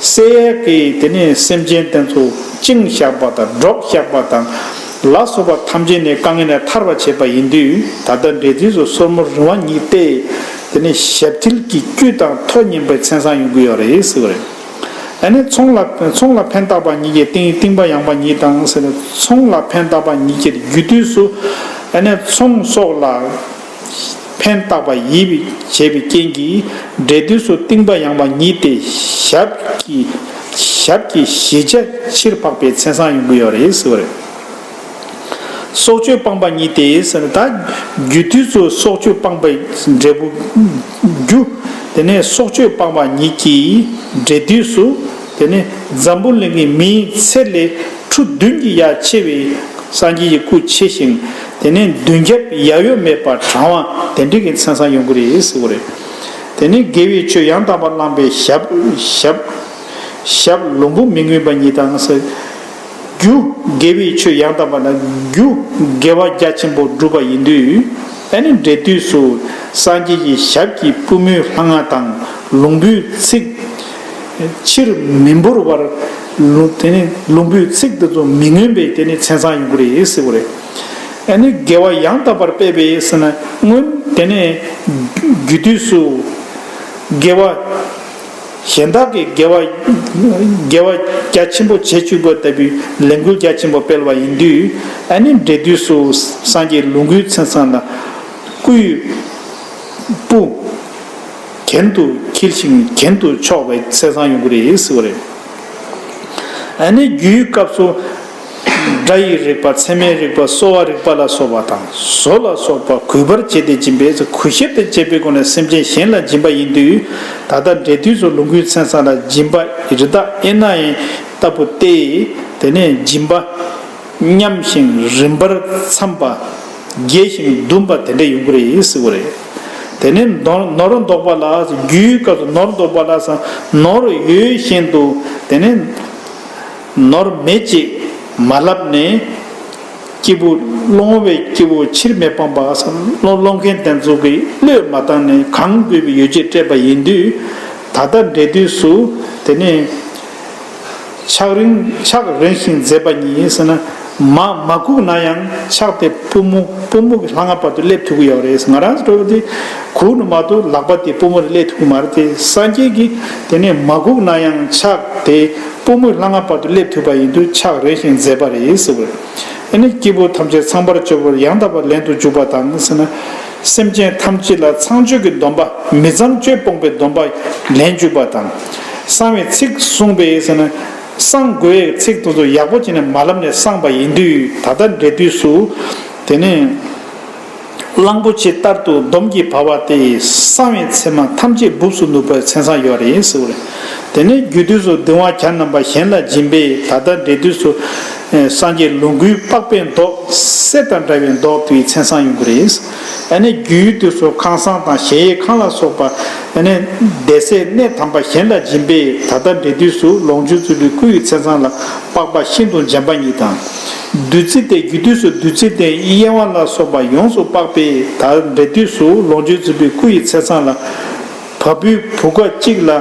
བསད་ཡས་ཀྱི་དེ་ནས་སེམས་ཅན་དེ་ཚོ་བཅིངས་བཞག་པ་དང་། འདྲོགས་བཞག་པ་དང་ལ་སོགས་པ་ཐམས་ཅད་ནས་དཀའ་ངལ་ནས་ཐར་བར་བྱེད་པ་ཡིན་དུས། ད་ལྟ་འབྲེལ་དུས་སུ་སོར་མོ་རིང་བ་གཉིས་ཏེ། དེ་ནས་ཞབས་མཐིལ་གྱི་དཀྱུས་དང་མཐོ་ཉན་པའི་མཚན་བཟང་ཡོང་གི་ཡོད་རེད་ཟེར་བ་རེད། ཨ་ནི་ཚོང་ལ་ཚོང་ལ་ཕན་བཏགས་པ་ཉིད་ཀྱི་སྟེང་རྟིང་པ་ཡངས་པ་ཉིད་དང་ཟེར་ན། ཚོང་ལ་ཕན་བཏགས་པ་ཉིད་ཀྱི་རྒྱུ་དུས་སུ། ཨ་ནི་ཚོང་སོགས་ལ་ཕན་བཏགས་པ་ཡིན་པའི་བྱས་པའི་རྐྱེན་གྱིས། འབྲེལ་དུས་སུ་རྟིང་པ་ཡངས་པ་ཉིད་དེ་ཞབས་ཀྱི་ཞབས་ཀྱི་བཞི་ཆ་ཕྱིར་འཕགས་པའི་མཚན་བཟང་ཡོང་གི་ཡོད་རེད་ཟེར་བ་རེད། སྲོག་གཅོད་སྤངས་པ་ཉིད་དེ་ཟེར་ན། ད་རྒྱུ་དུས་སུ་སྲོག་གཅོད་སྤངས་པའི་འབྲས་བུ་རྒྱུ། དེ་ནས་སྲོག་གཅོད་སྤངས་པ་ཉིད་ཀྱིས་འབྲེལ་དུས་སུ། དེ་ནས་འཛམ་བུ་གླིང་གི་མིའི་ཚེ་ལས་ཁྲུ་བདུན་གྱིས་ཡར་ཆེ་བའི་སངས་རྒྱས་ཀྱི་སྐུ་ཆེ་ཞིང་། དེ་ནས་མདུན་རྒྱབ་ཡ་ཡོ་མེད་པར་དྲང་བ་དེ་འདྲ་གི་མཚན་བཟང་ཡོང་གི་རེད་ཟེར་བ་རེད། དེ་ནས་དགེ་བའི་ཆོས་ཡང་དག་པར་བླངས་པའི་ཞབས་ཞབས་ཞབས་ལུམ་བུ་མི་མངོན་པ་ཉིད་དང་ཟེར། རྒྱུ་དགེ་བའི་ཆོས་ཡང་དག་པ་ན་རྒྱུ་དགེ་བ་རྒྱ་ཆེན་པོ་བསྒྲུབས་པ་ཡིན་དུས། ཨ་ནི་འབྲེལ་དུས་སུ་སངས་རྒྱས་ཀྱི་ཞབས་ཀྱི་པུས་མོའི་ལྷ་ང་དང་ལུམ་བུའི་ཚིགས་ཕྱིར་མི་འབུར་བར། ལུ་དེ་ནི་ལུམ་བུའི་ཚིགས་དེ་ཚོ་མི་མངོན་པའི་དེ་ནི་མཚན་བཟང་ཡོང་གི་རེད་ཟེར་བ་རེད། ཨ་ནི་དགེ་བ་ཡང་དག་པར་སྤེལ་བས་ཟེར་ན། སྔོན་དེ་ནི་རྒྱུ་དུས་སུ་དགེ་བ། གཞན་དག་གིས་དགེ་བ་དགེ་བ་རྒྱ་ཆེན་པོ་བྱེད་བཅུག་པ་ལྟ་བུའི་ལས་འགུལ་རྒྱ་ཆེན་པོ་སྤེལ་བ་ཡིན་དུས། ཨ་ནི་འབྲས་དུས་སུ་སངས་རྒྱས་ལོངས་སྐུའི་མཚན་བཟང་ལ་སྐུའི་སྤུ་གྱེན་དུ་འཁྱིལ་ཞིང་གྱེན་དུ་ཕྱོགས་པའི་མཚན་བཟང་ཡོང་གི་རེད་ཟེར་བ་རེད། ཨ་ནི་རྒྱུའི་སྐབས་སུ་སྒྲ་ཡི་རིག་པ། ཚད་མའི་རིག་པ། གསོ་བ་རིག་པ་ལ་སོགས་པ་དང་། བཟོ་ལ་སོགས་པ་གུས་པར་བྱས་ཏེ་སྦྱིན་པས། གུས་ཞབས་དང་བཅས་པའི་སྒོ་ནས་སེམས་ཅན་གཞན་ལ་སྦྱིན་པ་ཡིན་དུས། ད་ལྟ་འབྲས་དུས་སུ་ལོངས་སྐུའི་མཚན་བཟང་ལ་སྦྱིན་པ་རི་དྭགས་ཨེ་ན་ཡན་ལྟ་བུ་སྟེ། དེ་ནས་སྦྱིན་པ་མཉམ་ཞིང་རིམ་པར་འཚམས་པ། རྒྱས་ཤིང་ཟླུམ་པ་དེ་འདྲ་ཡོང་གི་རེད་ཟེར་བ་རེད། དེ་ནས་ནོར་ནོར་འདོགས་པ་ལ། རྒྱུའི་སྐབས་སུ་ནོར་འདོགས་པ་ལ་ནོར་ཡོད་བཞིན་དུ། དེ་ནས་ནོར་མེད་ཅེས་མ་ལབ་ནས། སྐྱེས་བུ་སློང་བའི་སྐྱེས་བུ་ཕྱིར་མི་སྤང་པ། སློང་སློང་མཁན་དེ་ཚོ་གིས་བློས་མ་བཏང་ནས་གང་དགོས་པའི་ཡོ་བྱད་སྤྲད་པ་ཡིན་དུས། ད་ལྟ་འབྲས་དུས་སུ་དེ་ནས། ཕྱག་རིང་ཕྱག་རིང་ཞིང་མཛེས་པ་ཉིད་ཟེར་ན། མ་མ་བཀུག་ན་ཡང་ཕྱག་དེ་པུས་མོ་པུས་མོ་གི་ལྷ་ང་བར་དུ་སླེབས་ཐུབ་ཀྱི་ཡོད་རེད། ང་རང་ཚོ་འགྲོ་བ་དེ་བཀུག་ནས་མ་གཏོགས་ལག་པ་དེ་པུས་མོ་རུ་སླེབས་ཐུབ་ཀྱི་མ་རེད་དེ། སངས་རྒྱས་ཀྱིས་དེ་ནས་མ་བཀུག་ན་ཡང་ཕྱག་དེ་པུས་མོའི་ལྷ་ང་བར་དུ་སླེབས་ཐུབ་པ་ཡིན་དུས་ཕྱག་རིང་ཞིང་མཛེས་པ་རེད་ཟེར་བ་རེད། ཨ་ནི་སྐྱེས་བུ་ཐམས་ཅད་ཚངས་པར་སྤྱོད་པར་ཡང་དག་པར་ལེན་དུ་འཇུག་པ་དང་ཟེར་ན། སེམས་ཅན་ཐམས་ཅད་ལ་ཚངས་སྤྱོད་ཀྱི་སྡོམ་པ། མི་ཚངས་སྤྱོད་སྤོང་བའི་སྡོམ་པ་ལེན་འཇུག་པ་དང་། གསང་བའི་ཚིག་གསུངས་པས་ཟེར་ན། གསང་དགོས་ཚིག་དེ་ཚོ་ཡག་པོ་བྱས་ནས་མ་ལབ་ནས་གསངས་པ་ཡིན་དུས། ད་ལྟ་འབྲས་དུས་སུ་དེ་ནས་གླང་པོ་ཆེ་ལྟར་དུ་འདོམ་གྱིས་བབས་པ་སྟེ། གསང་བའི་ཚེར་མ་ཐམས་ཅད་སྦུབས་སུ་ནུབ་པའི་མཚན་བཟང་ཡོད་རེད་ཟེར་བ་རེད། དེ་ནས་རྒྱུ་དུས་སུ་གདིང་བ་གྱ་ནོམ་པ་གཞན་ལ་སྦྱིན་པས། ད་ལྟ་འབྲས་དུས་སུ་སངས་རྒྱས་ལོངས་སྐུའི་པགས་པའི་མདོག། གསེར་དང་འདྲ་བའི་མདོག་དེའི་མཚན་བཟང་ཡོང་གི་རེད། ཨ་ནི་རྒྱུའི་དུས་སུ་ཁང་བཟང་དང་གཞལ་ཡས་ཁང་ལ་སོགས་པ། ཨ་ནི་བདེ་གསལ་གནས་དམ་པ་གཞན་ལ་སྦྱིན་པས། ད་ལྟ་འབྲས་དུས་སུ་ལོངས་སྤྱོད་རྩུབ་པའི་སྐུ་ཡི་མཚན་བཟང་ལ་པགས་པ་ཤིན་ཏུ་འཇམ་པ་ཉིད་དང་། བདུད་རྩི་སྟེ་རྒྱུ་དུས་སུ་བདུད་རྩི་སྟེ་གཡེང་བ་ལ་སོགས་པ་ཡོངས་སུ་སྤགས་པས། ད་འབྲས་དུས་སུ་ལོངས་སྤྱོད་རྩུབ་པའི་སྐུ་ཡི་མཚན་བཟང་ལ། བ་སྤུའི་བུ་ག་གཅིག་ལ།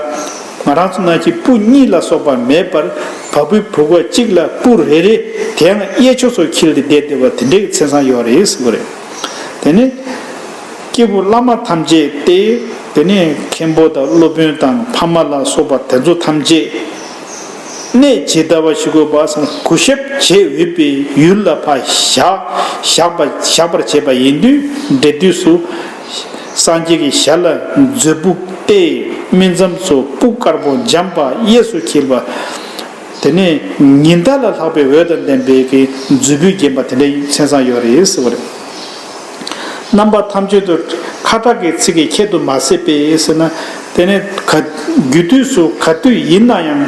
ང་རང་ཚོ་ནང་བཞིན་སྤུ་གཉིས་ལ་སོགས་པ་མེད་པར། བ་སྤུའི་བུ་ག་གཅིག་ལ་སྤུ་རེ་རེ་དེ་ཡང་གཡས་ཕྱོགས་སུ་འཁྱིལ་ཏེ་བསྡད་བསྡད་པ་དེ་འདྲའི་མཚན་བཟང་ཡོད་རེད་ཟེར་བ་རེད། དེ་ནས་སྐྱེས་བུ་བླ་མ་ཐམས་ཅད་དེ། དེ་ནས་མཁན་པོ་དང་སློབ་དཔོན་དང་ཕ་མ་ལ་སོགས་པ་དེ་ཚོ་ཐམས་ཅད་གནས་ཇི་ལྟ་བ་ཞིག་དགོས་པ་སང་གུས་ཞབས་བྱེད་འོས་པའི་ཡུལ་ལ་ཕར་བཞག་བཞག་པ་བཞག་པར་བྱེད་པ་ཡིན་དུས། འབྲས་དུས་སུ་སངས་རྒྱས་ཀྱི་ཞལ་ལ་མཛོད་སྤུ་སྟེ། སྨིན་མཚམས་སུ་སྤུ་དཀར་པོ་འཇམ་པ་གཡས་སུ་འཁྱིལ་པ། དེ་ནས་ཉི་ཟླ་ལ་ལྷག་པའི་འོད་དང་ལྡན་པའི་གི་མཛོད་སྤུས་བརྒྱན་པ་དེ་འདྲའི་མཚན་བཟང་ཡོད་རེད་ཟེར་བ་རེད། རྣམ་པ་ཐམས་ཅད་དུ་ཁ་དྲག་གི་ཚིག་གིས་ཁྱད་དུ་མ་བསད་པས་ཟེར་ན། དེ་ནས་ག་རྒྱུ་དུས་སུ་ག་དུས་ཡིན་ན་ཡང་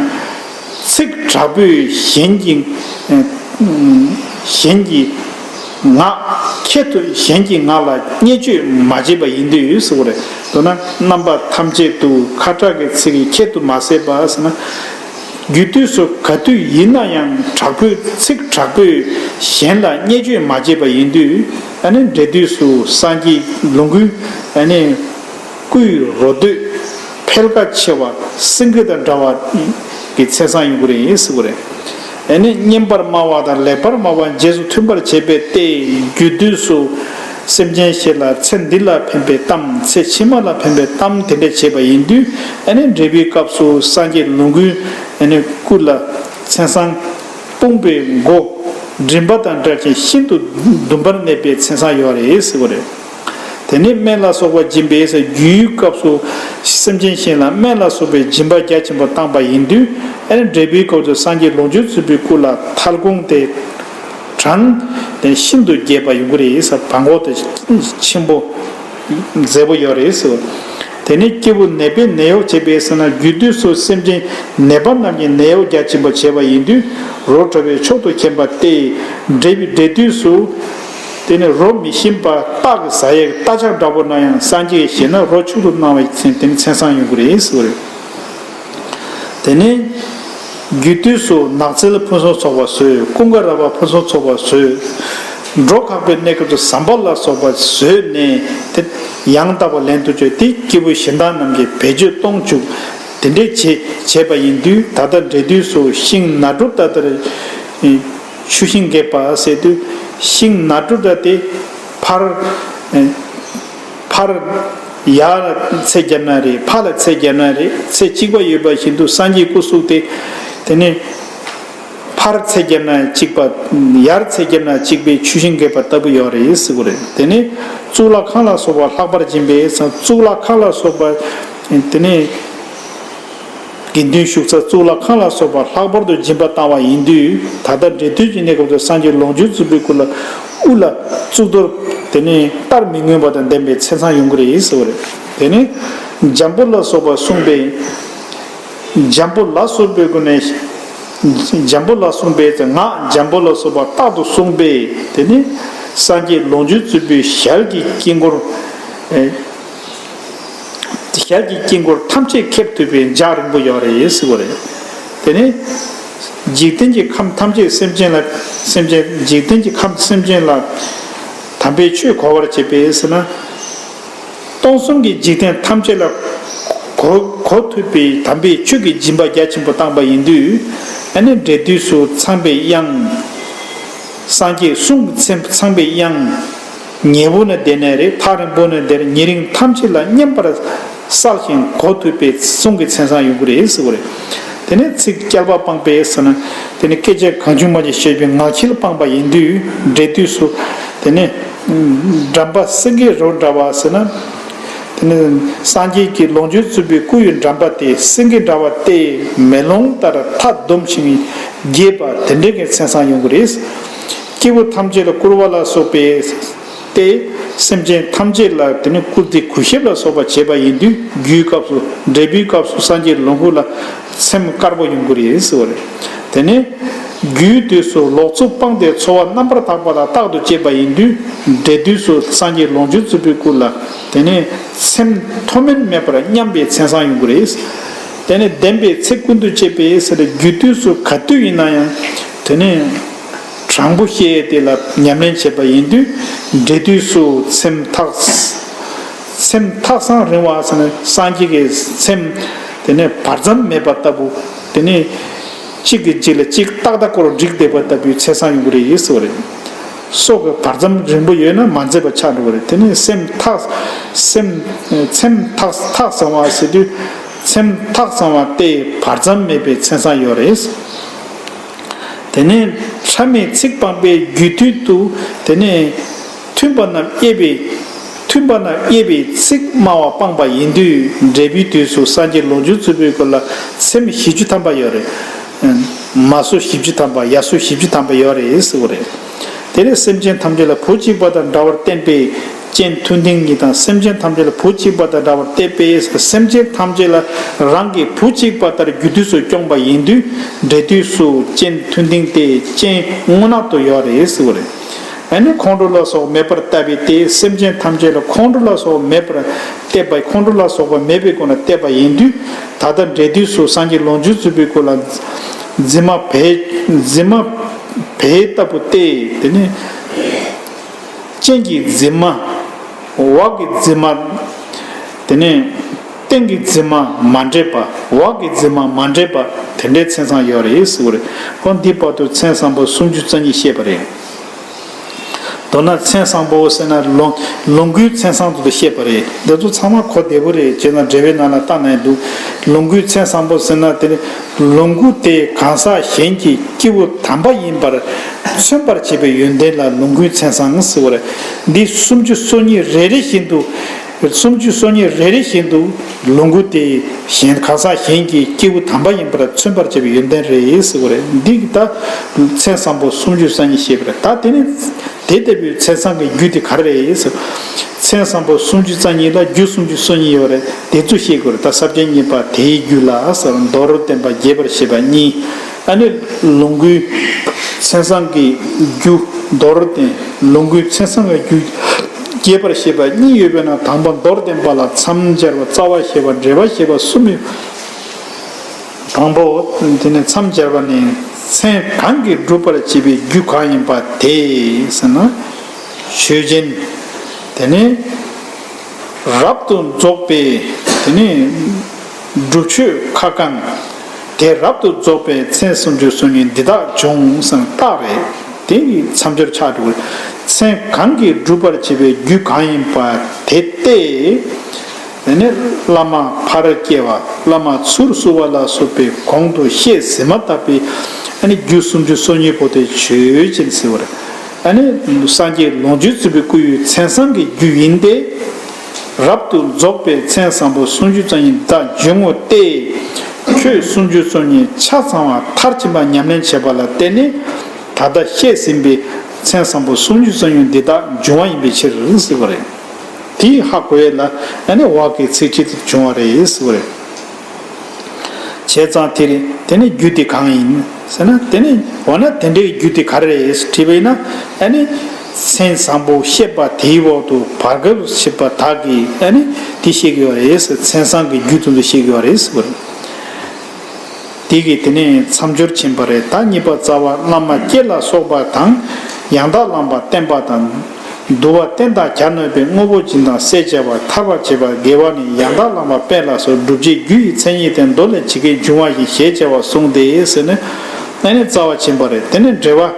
ཚིག་དྲག་པོས་གཞན་གྱི་གཞན་གྱི་ངག་ཁྱད་དུ་གཞན་གྱི་ངག་ལ་བརྙས་བཅོས་མ་བྱེད་པ་ཡིན་དུས་ཟེར་བ་རེད། མདོར་ན་རྣམ་པ་ཐམས་ཅད་དུ་ཁ་དྲག་གི་ཚིག་གིས་ཁྱད་དུ་མ་བསད་པ་ཟེར་ན། རྒྱུ་དུས་སུ་ག་དུས་ཡིན་ན་ཡང་དྲག་པོའི་ཚིག་དྲག་པོས་གཞན་ལ་བརྙས་བཅོས་མ་བྱེད་པ་ཡིན་དུས། ཨ་ནི་འབྲས་དུས་སུ་སངས་རྒྱས་ལོངས་སྐུའི་ཨ་ནི་སྐུའི་རོ་སྟོད་འཕེལ་ཁ་ཆེ་བ། སེང་གེ་དང་འདྲ་བ་གི་མཚན་བཟང་ཡོང་གི་རེད་ཟེར་བ་རེད། ཨ་ནི་སྙན་པར་སྨྲ་བ་དང་ལེགས་པར་སྨྲ་བ་རྗེས་སུ་མཐུན་པར་བྱེད་པའི་སྟེ། རྒྱུ་དུས་སུ་སེམས་ཅན་ཞིག་ལ་ཚེ་འདི་ལ་ཕན་པའི་གཏམ། ཚེ་ཕྱི་མ་ལ་ཕན་པའི་གཏམ་དེ་འདྲ་བྱེད་པ་ཡིན་དུས། ཨ་ནི་འབྲས་བུའི་སྐབས་སུ་སངས་རྒྱས་ལོངས་སྐུའི་ཨ་ནི་སྐུ་ལ་མཚན་བཟང་སྤུངས་པའི་མགོ་མགྲིན་པ་དང་འདྲ་ཞིང་ཤིན་ཏུ་ཟླུམ་པར་གནས་པའི་མཚན་བཟང་ཡོད་རེད་ཟེར་བ་རེད། དེ་ནས་སྨན་ལ་སོགས་པ་སྦྱིན་པའི་རྒྱུའི་སྐབས་སུ་སེམས་ཅན་གཞན་ལ་སྨན་ལ་སོགས་པའི་སྦྱིན་པ་རྒྱ་ཆེན་པོ་བཏང་པ་ཡིན་དུས། ཨ་ནི་འབྲས་བུའི་སྐབས་སུ་སངས་རྒྱས་ལོངས་སྤྱོད་རྩུབ་པའི་སྐུ་ལ་ཐལ་གོང་དེ་གྲང་དེ་ཤིན་ཏུ་རྒྱས་པ་ཡོང་གི་རེད་ཟེར། བ་མགོ་དེ་ཆེན་པོ་མཛེས་པོ་ཡོད་རེད་ཟེར། དེ་ནས་སྐྱེས་བུ་ནད་པའི་ནད་གཡོག་བྱེད་པའི་ཟེར་ན། རྒྱུ་དུས་སུ་སེམས་ཅན་ནད་པ་རྣམས་ཀྱི་ནད་གཡོག་རྒྱ་ཆེན་པོ་བྱེད་པ་ཡིན་དུས། རོ་བྲོ་བའི་མཆོག་ཏུ་མཁྱེན་པ་སྟེ། འབྲས་བུའི་འབྲས་དུས་སུ། དེ་ནི་རོ་མི་ཞིམ་པ་སྟག་གི་ཟ་ཡས་རྟ་ལྕག་འདྲ་པོ་ན་ཡང་། སངས་རྒྱས་ཀྱིས་བཞེས་ན་རོ་མཆོག་ཏུ་གནང་བའི་ཚེ་དེ་ནི་མཚན་བཟང་ཡོང་གི་རེད་ཟེར་བ་རེད། དེ་ནས་རྒྱུ་དུས་སུ་ནགས་ཚལ་ཕུན་སུམ་ཚོགས་པ་བཟོས། ཀུན་དགའ་ར་བ་ཕུན་སུམ་ཚོགས་པ་བཟོས། འགྲོ་ཁག་པའི་གནས་སྐབས་སུ་ཟམ་པ་ལ་སོགས་པ་བཟོས་ནས་དེ་ཡང་དག་པར་ལེན་དུ་བཅུག་སྟེ། སྐྱེས་བུ་གཞན་དག་རྣམས་ཀྱིས་བེད་སྤྱོད་གཏོང་བཅུག་དེ་འདྲའི་བྱེད་བྱས་པ་ཡིན་དུས། ད་ལྟ་འབྲས་དུས་སུ་ཤིང་ནྲྀ་ཏ་ལྟར་ཆུ་ཤིང་རྒྱས་པ་ཟེར་དུས། ཤིང་ནྲྀ་ཏ་དེ་ཕར་ཕར་ ཡར་ཚེ་བརྒྱབ་ན་རེད། ཕར་ལ་ཚེ་བརྒྱབ་ན་རེད། ཚེ་གཅིག་པ་ཡོད་པ་བཞིན་དུ་སངས་རྒྱས་སྐུ་གཟུགས་དེ། དེ་ནས་ཕར་ཚེ་བརྒྱབ་ན་གཅིག་པ། ཡར་ཚེ་བརྒྱབ་ན་གཅིག་པའི་ཆུ་ཤིང་འགེབས་པ་ལྟ་བུ་ཡོད་རེད་ཟེར་གྱི་རེད། དེ་ནས་གཙུག་ལག་ཁང་ལ་སོགས་པ་ལྷག་པར་སྦྱིན་པས་ཟེར། གཙུག་ལག་ཁང་ལ་སོགས་པ། དེ་ནས་དགེ་འདུན་བཞུགས་ས་གཙུག་ལག་ཁང་ལ་སོགས་པ་ལྷག་པར་དུ་སྦྱིན་པ་བཏང་བ་ཡིན་དུས། ད་ལྟ་འབྲས་དུས་ཀྱི་གནས་སྐབས་སུ་སངས་རྒྱས་ལོངས་སྤྱོད་རྫོགས་པའི་སྐུ་ལ་དབུ་ལ་གཙུག་ཏོར། དེ་ནས་བལྟར་མི་མངོན་པ་དང་ལྡན་པའི་མཚན་བཟང་ཡོང་གི་རེད་ཟེར་བ་རེད། དེ་ནས་འཇམ་པོ་ལ་སོགས་པ་གསུངས་པས། འཇམ་པོ་ལ་སོགས་པའི་སྒོ་ནས། འཇམ་པོ་ལ་གསུངས་པས་ཟེར། ངག་འཇམ་པོ་ལ་སོགས་པ་རྟག་ཏུ་གསུངས་པས། དེ་ནི་སངས་རྒྱས་ལོངས་སྤྱོད་རྫོགས་པའི་ཞལ་གྱི་དཀྱིལ་འཁོར། ཨེ། ཞལ་གྱི་དཀྱིལ་འཁོར་ཐམས་ཅད་ཁེབས་ཐུབ་པའི་འཇའ་རིང་པོ་ཡོད་རེད་ཟེར་བ་རེད། དེ་ནི་འཇིག་རྟེན་གྱི་ཁམས་ཐམས་ཅད་སེམས་ཅན་ལ། སེམས་ཅན། འཇིག་རྟེན་གྱི་ཁམས་སེམས་ཅན་ལ་དམ་པའི་ཆོས་གོ་བར་བྱེད་པས་ཟེར་ན། སྟོང་གསུམ་གྱི་འཇིག་རྟེན་ཐམས་ཅད་ལ་གོ་གོ་ཐུབ་པའི་དམ་པའི་ཆོས་ཀྱི་སྦྱིན་པ་རྒྱ་ཆེན་པོ་བཏང་པ་ཡིན་དུས། ཨ་ནི་འབྲས་དུས་སུ་ཚངས་པའི་དབྱངས། སངས་རྒྱས་གསུང་གི་མཚན། ཚངས་པའི་དབྱངས། ཉེ་བོ་ན་བསྡད་ནའི་རེད། ཐག་རིང་པོ་ན་བསྡད་ནའི་རེད། ཉེ་རིང་ཐམས་ཅད་ལ་མཉམ་པར་གསལ་ཞིང་གོ་ཐུབ་པའི་གསུང་གི་མཚན་བཟང་ཡོང་གི་རེད་ཟེར་བ་རེད། དེ་ནས་ཚིག་རྐྱལ་པ་སྤངས་པས་ཟེར་ན། དེ་ནི་སྐད་ཆ་གང་བྱུང་མ་བྱུང་བཤད་པའི་ངག་འཁྱལ་སྤངས་པ་ཡིན་དུས། འབྲས་དུས་སུ། དེ་ནས་འགྲམ་པ་སེང་གེའི་རྭ་འདྲ་བ་ཟེར་ན། དེ་ནི་སངས་རྒྱས་ཀྱི་ལོངས་སྤྱོད་རྫོགས་པའི་སྐུ་ཡི་འགྲམ་པ་དེ་སེང་གེ་འདྲ་བ་སྟེ། མེ་ལོང་ལྟར་ཐག་སྡོམ་ཞིང་རྒྱས་པ་དེ་འདྲ་གི་མཚན་བཟང་ཡོང་གི་རེད། སྐྱེ་བོ་ཐམས་ཅད་ལ་བསྐུར་བ་ལ་སོགས་པའི་སྟེ། སེམས་ཅན་ཐམས་ཅད་ལ་དེ་ནི་བསྐུར་ཏེ་གུས་ཞབས་ལ་སོགས་པ་བྱེད་པ་ཡིན་དུས། རྒྱུའི་སྐབས་སུ། འབྲས་བུའི་སྐབས་སུ་སངས་རྒྱས་ལོངས་སྐུ་ལ་ཚེམས་དཀར་པོ་ཡོང་གི་རེད་ཟེར་བ་རེད། དེ་ནས་རྒྱུའི་དུས་སུ་ལོག་འཚོ་སྤངས་ཏེ་འཚོ་བ་རྣམ་པར་དག་པ་ལ་རྟག་ཏུ་སྤྱད་པ་ཡིན་དུས། འབྲས་དུས་སུ་སངས་རྒྱས་ལོངས་སྤྱོད་རྫོགས་པའི་སྐུ་ལ་དེ་ནས་ཚེམས་མཐོ་དམན་མེད་པར་མཉམ་པའི་མཚན་བཟང་ཡོང་གི་རེད། དེ་ནས་བདེན་པའི་ཚིག་ཀུན་ཏུ་སྤྱད་པའི་ཟེར། རྒྱུ་དུས་སུ་ག་དུས་ཡིན་ན་ཡང་། དེ་ནས་དྲང་པོ་བཤད་དེ་ལ་ཉམས་ལེན་བྱེད་པ་ཡིན་དུས། འབྲས་དུས་སུ་ཚེམས་ཐག་ཚེམས་ཐག་ཚང་རིང་བ་ཟེར་ན། སངས་རྒྱས་ཀྱི་ཚེམས་དེ་ནས་བར་མཚམས་མེད་པ་ལྟ་བུ། དེ་ནས་གཅིག་གིས་གཅིག་ལ་གཅིག་ཏག་ཏག་སྐོར་འགྲིག་བསྡད་པ་ལྟ་བུའི་མཚན་བཟང་ཡོང་གི་རེད་ཟེར་བ་རེད། སྲོག་གི་བར་མཚམས་རིང་པོ་ཡོད་ན་མ་མཛེས་པ་ཆགས་འགྲོ་བ་རེད། དེ་ནས་སེམས་ཐག་སེམས་ཚེམས་ཐག་ཐག་ཚང་བ་ཟེར་དུས། ཚེམས་ཐག་ཚང་བ་སྟེ་བར་མཚམས་མེད་པའི་མཚན་བཟང་ཡོད་རེད། དེ་ནས་ཕྲ་མའི་ཚིག་སྤངས་པའི་རྒྱུ་དུས་སུ། དེ་ནས་མཐུན་པ་རྣམས་དབྱེ་བའི། མཐུན་པ་རྣམས་དབྱེ་བའི་ཚིག་སྨྲ་བ་སྤངས་པ་ཡིན་དུས། འབྲས་བུའི་དུས་སུ་སངས་རྒྱས་ལོངས་སྤྱོད་རྫོགས་པའི་སྐུ་ལ་ཚེམས་བཞི་བཅུ་ཐམ་པ་ཡོད་རེད། མ་སོ་བཞི་བཅུ་ཐམ་པ། ཡ་སོ་བཞི་བཅུ་ཐམ་པ་ཡོད་རེད་ཟེར་བ་རེད། དེ་ནས་སེམས་ཅན་ཐམས་ཅད་ལ་བུ་གཅིག་པ་དང་འདྲ་བར་བསྟན་པའི་སྤྱན་མཐོན་མཐིང་གཉིས་དང་། སེམས་ཅན་ཐམས་ཅད་ལ་བུ་གཅིག་པ་དང་འདྲ་བར་བསྟན་པའི། སེམས་ཅན་ཐམས་ཅད་ལ་རང་གི་བུ་གཅིག་པ་ལྟར་རྒྱུ་དུས་སུ་སྐྱོང་པ་ཡིན་དུས། འབྲས་དུས་སུ་སྤྱན་མཐོན་མཐིང་སྟེ་སྤྱན་སྔོ་ནག་ཏུ་ཡོད་རེད་ཟེར་བ་རེད། ཨ་ནི་ཁོང་ཁྲོ་ལ་སོགས་མེད་པར་བལྟ་བའི་སྟེ། སེམས་ཅན་ཐམས་ཅད་ལ་ཁོང་ཁྲོ་ལ་སོགས་མེད་པར་བལྟས་པ། ཁོང་ཁྲོ་ལ་སོགས་པ་མེད་པའི་སྒོ་ནས་བལྟས་པ་ཡིན་དུས། ད་ལྟ་འབྲས་དུས་སུ་སངས་རྒྱས་ལོངས་སྤྱོད་རྫོགས་པའི་སྐུ་ལ་འཛིན་མ་བལ། འཛིན་མ་བལ་ལྟ་བུ་སྟེ། དེ་ནི་སྤྱན་གྱི་འཛིན་མ། འོག་གི་འཛིན་མ། དེ་ནས་སྟེང་གི་འཛིན་མ་མ་འདྲེས་པ། འོག་གི་འཛིན་མ་མ་འདྲེས་པ། དེ་འདྲའི་མཚན་བཟང་ཡོད་རེད་ཟེར་བ་རེད། ཁོང་འདི་བར་དུ་མཚན་བཟང་པོ་སུམ་ཅུ་རྩ་གཉིས་བཤད་པ་རེད། མདོར་ན་མཚན་བཟང་པོ་ཟེར་ན་ལོངས་ལོངས་སྐུའི་མཚན་བཟང་དུ་བཤད་པ་རེད། འདི་ཚོ་ཚང་མ་གོ་བདེ་པོ་རེད། བྱས་ན་འགྲེལ་པའི་ནང་ལ་བལྟས་ན་འདུག་ལོངས་སྐུའི་མཚན་བཟང་པོ་ཟེར་ན། དེ་ནི་ལོངས་སྐུ་དེ་གང་ཟག་གཞན་གྱི་སྐྱེས་བུ་དམ་པ་ཡིན་པར་མཚོན་པར་བྱེད་པའི་ཡོན་ཏན་ལ་ལོངས་སྐུའི་མཚན་བཟང་ཟེར་བ་རེད། འདི་སུམ་ཅུ་སོ་གཉིས་རེ་རེ་བཞིན་དུ། སུམ་ཅུ་སོ་གཉིས་རེ་རེ་བཞིན་དུ་ལོངས་སྐུ་དེ་གཞན་གང་ཟག་གཞན་གྱི་སྐྱེས་བུ་དམ་པ་ཡིན་པར་མཚོན་པར་བྱེད་པའི་ཡོན་ཏན་རེད་ཟེར་བ་རེད། འདི་གི་ད་མཚན་བཟང་པོ་སུམ་ཅུ་རྩ་གཉིས་བཤད་པ་རེད། ད་དེ་ནི་དེ་ལྟ་བུའི་མཚན་བཟང་གི་རྒྱུ་དེ་ག་རེ་རེད་ཟེར། མཚན་བཟང་པོ་སུམ་ཅུ་རྩ་གཉིས་ལ་རྒྱུ་སུམ་ཅུ་སོ་གཉིས་ཡོད་རེད། དེ་ཚོ་ཤེས་དགོས་རེད། ད་ས་བཅད་གཉིས་པ་དེའི་རྒྱུ་ལ་ཟེར། མདོར་བསྟན་པ་རྒྱས་པར་བཤད་པ་གཉིས། ཨ་ནི་ལོངས་སྐུའི་མཚན་བཟང་གི་རྒྱུ་མདོར་བསྟན། ལོངས་སྐུའི་མཚན་བཟང་གི་རྒྱུ་རྒྱས་པར་བཤད་པ་གཉིས་ཡོད་པས་ན། དང་པོ་མདོར་བསྟན་པ་ལ་མཚམས་སྦྱར་བ། རྩ་བ་བཤད་པ། འགྲེལ་པ་བཤད་པ་གསུམ་ཡོད། དང་པོ་དེ་ནས་མཚམས་སྦྱར་བ་ནི། མཚན་གང་གིས་སྒྲུབ་པར་བྱེད་པའི་རྒྱུ་གང་ཡིན་པ་དེ་ཟེར་ན། ཆོས་ཅན། དེ་ནས་རབ་ཏུ་རྫོགས་པའི། དེ་ནས་སྒྲུབ་ཆོས་ཁ་སྐོང་། དེ་རབ་ཏུ་རྫོགས་པའི་མཚན་སུམ་ཅུ་སོ་གཉིས་འདི་དག་འབྱུང་ཟེར་ན་རྟགས་རེད། དེ་ཡི་མཚམས་སྦྱོར་ཆགས་འགྲོ་གི། མཚན་གང་གིས་སྒྲུབ་པར་བྱེད་པའི་རྒྱུ་གང་ཡིན་པ་དེ་སྟེ། དེ་ནས་བླ་མ་ཕར་བསྐྱལ་བ། བླ་མ་ཚུར་བསུ་བ་ལ་སོགས་པའི་གོང་དུ་བཤད་ཟིན་མ་ཐག་པའི་ཨ་ནི་རྒྱུ་སུམ་ཅུ་སོ་གཉིས་པོ་དེ་ཆོས་ཅན་ཟེར་བ་རེད། ཨ་ནི་སངས་རྒྱས་ལོངས་སྤྱོད་རྫོགས་པའི་སྐུ་ཡི་མཚན་བཟང་གི་རྒྱུ་ཡིན་ཏེ། རབ་ཏུ་རྫོགས་པའི་མཚན་བཟང་པོ་སུམ་ཅུ་རྩ་གཉིས་འདི་དག་འབྱུང་ངོ་སྟེ། ཆོས་སུམ་ཅུ་སོ་གཉིས་ཆ་ཚང་བ་མཐར་ཕྱིན་པ་ཉམས་ལེན་བྱས་པ་ལ་བརྟེན་ནས། ད་ལྟ་བཤད་ཟིན་པའི་མཚན་བཟང་པོ་སུམ་ཅུ་སོ་གཉིས་འདི་དག་འབྱུང་བ་ཡིན་པའི་ཕྱིར་ཟེར་བ་རེད། དེའི་ཧ་གོ་ཡས་ལ་ཨ་ནི་འོག་གི་ཚིགས་བཅད་དེ་བྱུང་བ་རེད་ཟེར་བ་རེད། བྱས་ཙང་དེ་རེད། དེ་ནི་རྒྱུ་དེ་གང་ཡིན་ཟེར་ན། དེ་ནི་འོ་ན་དེ་འདྲའི་རྒྱུ་དེ་ག་རེ་རེད་དྲིས་པ་ཡིན་ན། ཨ་ནི་མཚན་བཟང་པོ་བཤད་པ་དེའི་འོག་ཏུ་བར་སྐབས་བཤད་པ་དག་གིས་ཨ་ནི་དེ་བཤད་དགོས་པ་རེད་ཟེར། མཚན་བཟང་གི་རྒྱུ་དེ་ཚོ་བཤད་དགོས་པ་རེད་ཟེར་བ་རེད། དེ་གིས་དེ་ནས་མཚམས་སྦྱོར་ཕྱིན་པ་རེད། ད་གཉིས་པ་རྩ་བ། བླ་མ་སྐྱེས་ལ་སོགས་པ་དང་། ཡང་དག་བླངས་པ་བསྟེན་པ་དང་། འདུལ་བ་བསྟན་དང་གྱ་ནོམ་པའི་དངོས་པོ་སྦྱིན་དང་སེལ་བྱ་བ་ཐར་པར་བྱེད་པ་དགེ་བ་ནི་ཡང་དག་བླངས་པ་སྤེལ་ལ་སོགས་བསྒྲུབ་བྱའི་རྒྱུ་ཡི་མཚན་ཉིད་དེ་མདོ་ལས་ཇི་སྐད་འབྱུང་བ་བཞིན་ཞེས་བྱ་བ་གསུངས་ཏེ་ཟེར་ནས་ཨ་ནི་རྩ་བ་ཕྱིན་པ་རེད། དེ་ནས་འགྲེལ་པ།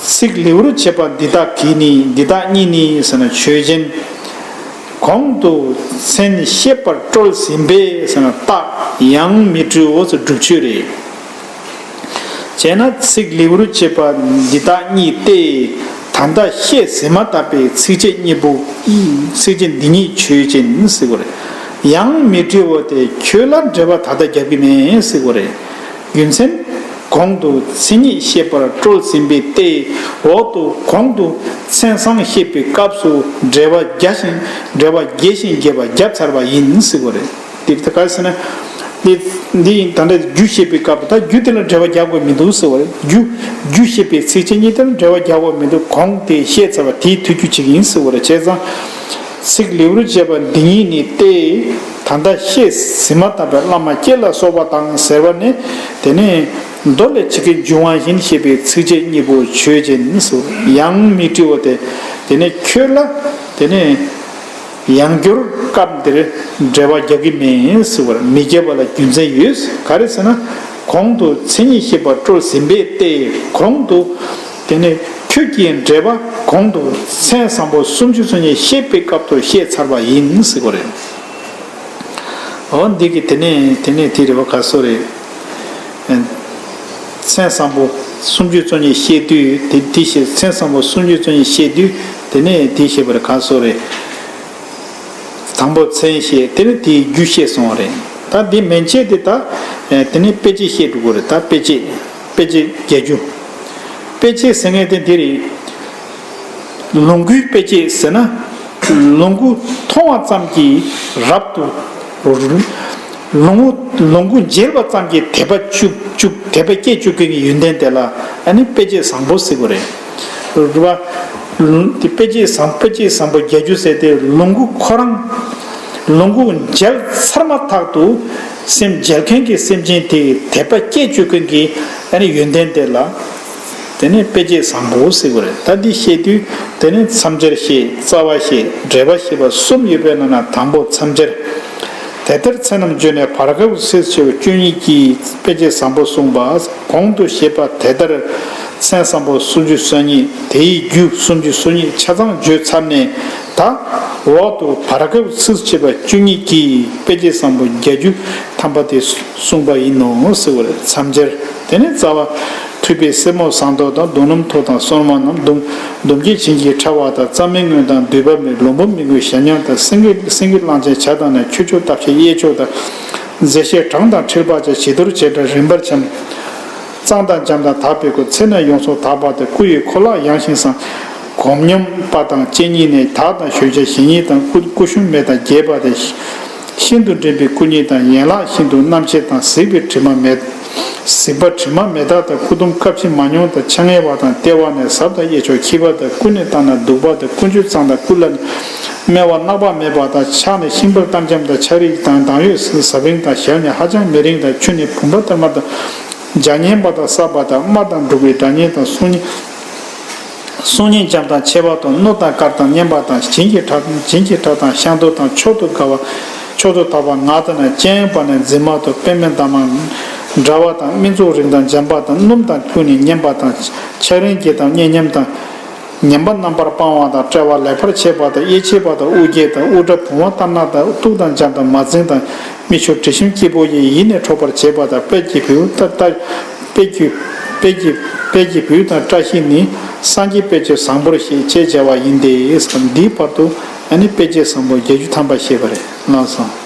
ཚིག་ལེའུར་བྱས་པ་འདི་དག་གིས་ནི། འདི་དག་ཉིད་ནི་ཟེར་ན་ཆོས་ཅན། གོང་དུ་མཚན་བཤད་པར་སྤྲོས་ཟིན་པས་ཟེར་ན་རྟགས་ཡང་མི་བྲིའོ་ཟེར་སྒྲུབ་ཆོས་རེད། བྱས་ན་ཚིག་ལེའུར་བྱས་པ་འདི་དག་ཉིད་སྟེ། ད་ལྟ་བཤད་ཟིན་མ་ཐག་པའི་ཚིགས་བཅད་གཉིས་པོ། ཚིགས་བཅད་འདི་ཉིད་ཆོས་ཅན་ཟེར་བ་རེད། ཡང་མི་བྲིའོ་དེ་ཁྱོད་ལ་འགྲེལ་པ་ད་ལྟ་རྒྱག་གི་མེད་ཟེར་བ་རེད། རྒྱུ་མཚན། གོང་དུ་མཚན་ཉིད་བཤད་པར་སྤྲོས་ཟིན་པས་ཏེ། འོག་ཏུ་གོང་དུ་མཚན་བཟང་བཤད་པའི་སྐབས་སུ་འགྲེལ་པ་རྒྱས་ཤིང་འགྲེལ་པ་རྒྱས་ཤིང་རྒྱས་པ་བརྒྱབ་ཚར་བ་ཡིན་ཟེར་བ་རེད། དེ་ལྟ་ག་ཟེར་ན། འདི་འདི་ཡིན། ད་ལྟ་རྒྱུ་བཤད་པའི་སྐབས་ད་རྒྱུ་དེ་ལ་འགྲེལ་པ་རྒྱག་དགོས་མི་འདུག་ཟེར་བ་རེད། རྒྱུ་རྒྱུ་བཤད་པའི་ཚིགས་བཅད་གཉིས་དེ་ལ་འགྲེལ་པ་རྒྱག་དགོས་མི་འདུག་གོང་དེ་བཤད་ཚར་བ་དེའི་དུས་རྒྱུན་བྱེད་ཀྱི་ཡིན་ཟེར་བ་རེད། བྱས་ཙང་། ཚིག་ལེའུར་བྱས་པ་འདི་ཉིད་ནི་སྟེ། ད་ལྟ་བཤད་ཟིན་མ་ཐག་པའི་བླ་མ་སྐྱེས་ལ་སོགས་པ་དང་ཟེར་བ་ནི། དེ་ནས་མདོ་ལས་ཇི་སྐད་འབྱུང་བ་བཞིན་ཞེས་པའི་ཚིགས་བཅད་གཉིས་པོ་ཆོས་ཅན་ཟེར། ཡང་མི་བྲིའོ་དེ། དེ་ནས་ཁྱོད་ལ། དེ་ནས་ཡང་བསྐྱར་སྐབས་འདིར་འགྲེལ་པ་རྒྱག་གི་མེད་ཟེར་བར་མི་རྒྱབ་པ་ལ་རྒྱུ་མཚན་ཡོད། ག་རེ་ཟེར་ན། གོང་དུ་མཚན་ཉིད་བཤད་པར་སྤྲོས་ཟིན་པས་ཏེ། གོང་དུ། དེ་ནས་ཁྱོད་ཀྱིས་འགྲེལ་པ་གོང་དུ་མཚན་བཟང་པོ་སུམ་ཅུ་སོ་གཉིས་བཤད་པའི་སྐབས་སུ་བཤད་ཚར་བ་ཡིན་ཟེར་བ་རེད། འོ་འདི་གི་དེ་ནས་དེ་ནས་དེ་རེད་བ། ག་སོ་རེད། མཚན་བཟང་པོ་སུམ་ཅུ་སོ་གཉིས་བཤད་དུས་དེ་དེ་བཤད། མཚན་བཟང་པོ་སུམ་ཅུ་སོ་གཉིས་བཤད་དུས་དེ་ནས་དེ་བཤད་པ་རེད། ག་སོ་རེད། དང་པོ་མཚན་བཤད། དེ་ནས་དེའི་རྒྱུ་བཤད་སོང་བ་རེད། ད་འདི་མན་ཆད་དེ་ད། དེ་ནས་དཔེ་ཆ་བཤད་འགྲོ་གི་རེད། ད་དཔེ་ཆ། དཔེ་ཆ་རྒྱག་རྒྱུ། དཔེ་ཆ་ཟེར་མཁན་དེ་འདི་རེད། ལོངས་སྐུའི་དཔེ་ཆ་ཟེར་ན། ལོངས་སྐུ་མཐོང་བ་ཙམ་གྱིས་རབ་ཏུ། ལོངས་སྐུ་ལོངས་སྐུ་མཇལ་བ་ཙམ་གྱིས་དད་པ་བཅུག་བཅུག་དད་པ་སྐྱེ་བཅུག་མཁན་གྱི་ཡོན་ཏན་དེ་ལ་ཨ་ནི་དཔེ་ཆ་བཟང་པོ་ཟེར་གྱི་རེད། རེད་པ། དེ་དཔེ་ཆ་བཟང་དཔེ་ཆ་བཟང་པོ་རྒྱག་རྒྱུ་ཟེར་དེ་ལོངས་སྐུ་ཁོ་རང་། ལོངས་སྐུ་མཇལ་ཚར་མ་ཐག་ཏུ་སེམས་མཇལ་མཁན་གྱི་སེམས་ཅན་དེ་དད་པ་སྐྱེ་བཅུག་མཁན་གྱི་ཨ་ནི་ཡོན་ཏན་དེ་ལ། དེ་ནས་དཔེ་ཆ་བཟང་པོ་ཟེར་གྱི་རེད། ད་འདི་བཤད་དུས་དེ་ནས་མཚམས་སྦྱར་བཤད། རྩ་བ་བཤད། འགྲེལ་པ་བཤད་པ་གསུམ་ཡོད་པའི་ནང་ན་དང་པོ་མཚམས་སྦྱར། དེ་ལྟར་མཚན་རྣམས་བརྗོད་ནས་བར་སྐབས་སུ་ཚིགས་བཅད་བཅུ་གཉིས་ཀྱིས་དཔེ་ཆ་བཟང་པོ་གསུངས་པ། གོང་དུ་བཤད་པ་དེ་ལྟར་མཚན་བཟང་པོ་སུམ་ཅུ་སོ་གཉིས། དེའི་རྒྱུ་སུམ་ཅུ་སོ་གཉིས་ཆ་ཚང་བརྗོད་ཚར་ནས། ད་འོག་ཏུ་བར་སྐབས་སུ་ཚིགས་བཅད་བཅུ་གཉིས་ཀྱིས་དཔེ་ཆ་བཟང་པོ་བརྒྱད་ཅུ་ཐམ་པ་དེ་གསུངས་པ་ཡིན་ནོ་ཟེར་བ་རེད། མཚམས་སྦྱར། དེ་ནས་རྩ་བ། ཐུབ་པའི་སེན་མོ་ཟངས་མདོག་དང་། རྡོ་སྣུམ་ཐོག་དང་སོར་མོ་རྣམས། དུམ་དུམ་སྐྱེས་བྱིན་གྱིས་ཕྲ་བ་དང་། རྩྭ་མིན་སྔོན་དང་དུད་པ་མིན། ལུས་པོ་མི་མགོའི་ཞྭ་སྙོམས་དང་། སེང་གེ་སེང་གེ་གླང་ཆེན་བྱ་དང་ནི། ཁྱུ་མཆོག་སྟབས་ཞིག་གཡས་ཕྱོགས་དང་། མཛེས་ཤིང་གྲངས་དང་འཁྲིལ་བ་ཅན། བྱི་དོར་བྱེ་བྲག་རིམ་པར་འཁྱམས། གཙང་དང་འཇམ་དང་དག་པའི་སྐུ། ཚེ་ནི་ཡོངས་སུ་དག་པ་དང་། སྐུ་ཡི་འཁོར་ལོ་ཡངས་ཤིང་བཟང་། གོམ་སྙོམས་པ་དང་སྤྱན་གཉིས་ནི། དག་དང་ཞོན་ཆ་བཞི་ཉིད་དང་། སྐུ་སྐུ་ཞུམ་མེད་དང་རྒྱས་པ་དང་། ཤིན་ཏུ་འགྲིམ་པའི་སྐུ་ཉིད་དང་། ཡན་ལག་ཤིན་ཏུ་རྣམ་ཕྱེ་དང་། གཟིགས་པའི་དྲི་མ་མེད། གཟིགས་པ་དྲི་མ་མེད་དག་དང་། སྐུ་གདུང་དཀར་ཕྱེ་མ་རྙོག་དང་། ཕྱག་ངལ་བ་དང་ལྟེ་བ་ནི། ཟབ་དང་གཡས་ཕྱོགས་འཁྱིལ་པ་དང་། སྐུ་ནི་བལྟ་ན་སྡུག་པ་དང་། ཀུན་སྤྱོད་གཙང་དང་སྐུ་ལ་སྨེ་བ་གནག་པ་མེད་པ་དང་། ཕྱག་ནི་ཤིང་དཔལ་གཏམ་འཇམ་དང་། ཕྱག་རིས་དང་གདངས་ཡོད་ཟབ་བེང་དང་། ཞལ་ནི་ཧ་ཅང་མི་རིང་དང་། མཆུ་ནི་བུམ་པ་ལྟར་དམར་དང་། ལྗགས་སྙན་པ་དང་གསར་པ་དང་། སྨྲ་དང་འགྲོ་བའི་སྒྲ་སྙན་དང་། གསུང་སྙན། གསུང་སྙན་འཇམ་དང་ཆེ་བ་དང་། གནོད་དང་དཀར་དང་སྙན་པ་དང་། བྱིན་གྱིས་བྲབ་བྱིན་གྱིས་བྲབ་དང་ཤིན་ཏུ་དང་། མཆོག་ཏུ་དགའ་བ། མཆོག་ཏུ་དགའ་བ་ངག་དང་ནི། སྤྱན་པ་ནི་འཛིན་མ་དང་། པདྨའི་འདབ་མ་འདྲ་བ་དང་། སྨིན་མཚམས་རིང་དང་འཇམ་པ་དང་། སྣུམ་དང་ཁྱུག་ནི་སྙན་པ་དང་། ཕྱག་རིང་རྒྱས་དང་སྙན་སྙན་དང་། ངན་པ་རྣམ་པར་སྤང་བ་དང་། དཔྲལ་བ་ལེགས་པར་བྱེད་པ་དང་། དབྱེ་ཕྱེད་པ་དང་། དབུ་རྒྱན་དང་། དབུ་སྐྲ་བུང་བ་ལྟར་སྣ་དང་། གདུགས་དང་སྦྱར་དང་། མ་བཙེམས་དང་། མིག་ཆུ་དྲི་ཞིམ་སྐྱེས་བུ་ཡི། ཡིད་ནི་འཕྲོག་པར་བྱེད་པ་དང་། དཔལ་གྱི་བེའུ་ལྟར། དཔལ་གྱི་དཔལ་གྱི་དཔལ་གྱི་བེའུ་དང་བཀྲ་ཤིས་ནི། སངས་རྒྱས་དཔལ་གྱི་བཟང་པོར་བཤད། ཅེས་བྱ་བ་ཡིན་ཏེ། འདིའི་བར་དུ་ཨ་ནི་དཔེ་བྱད་བཟང་པོ་བརྒྱད་ཅུ་ཐམ་པ་བཤད་པ་རེད། ལགས་སོ།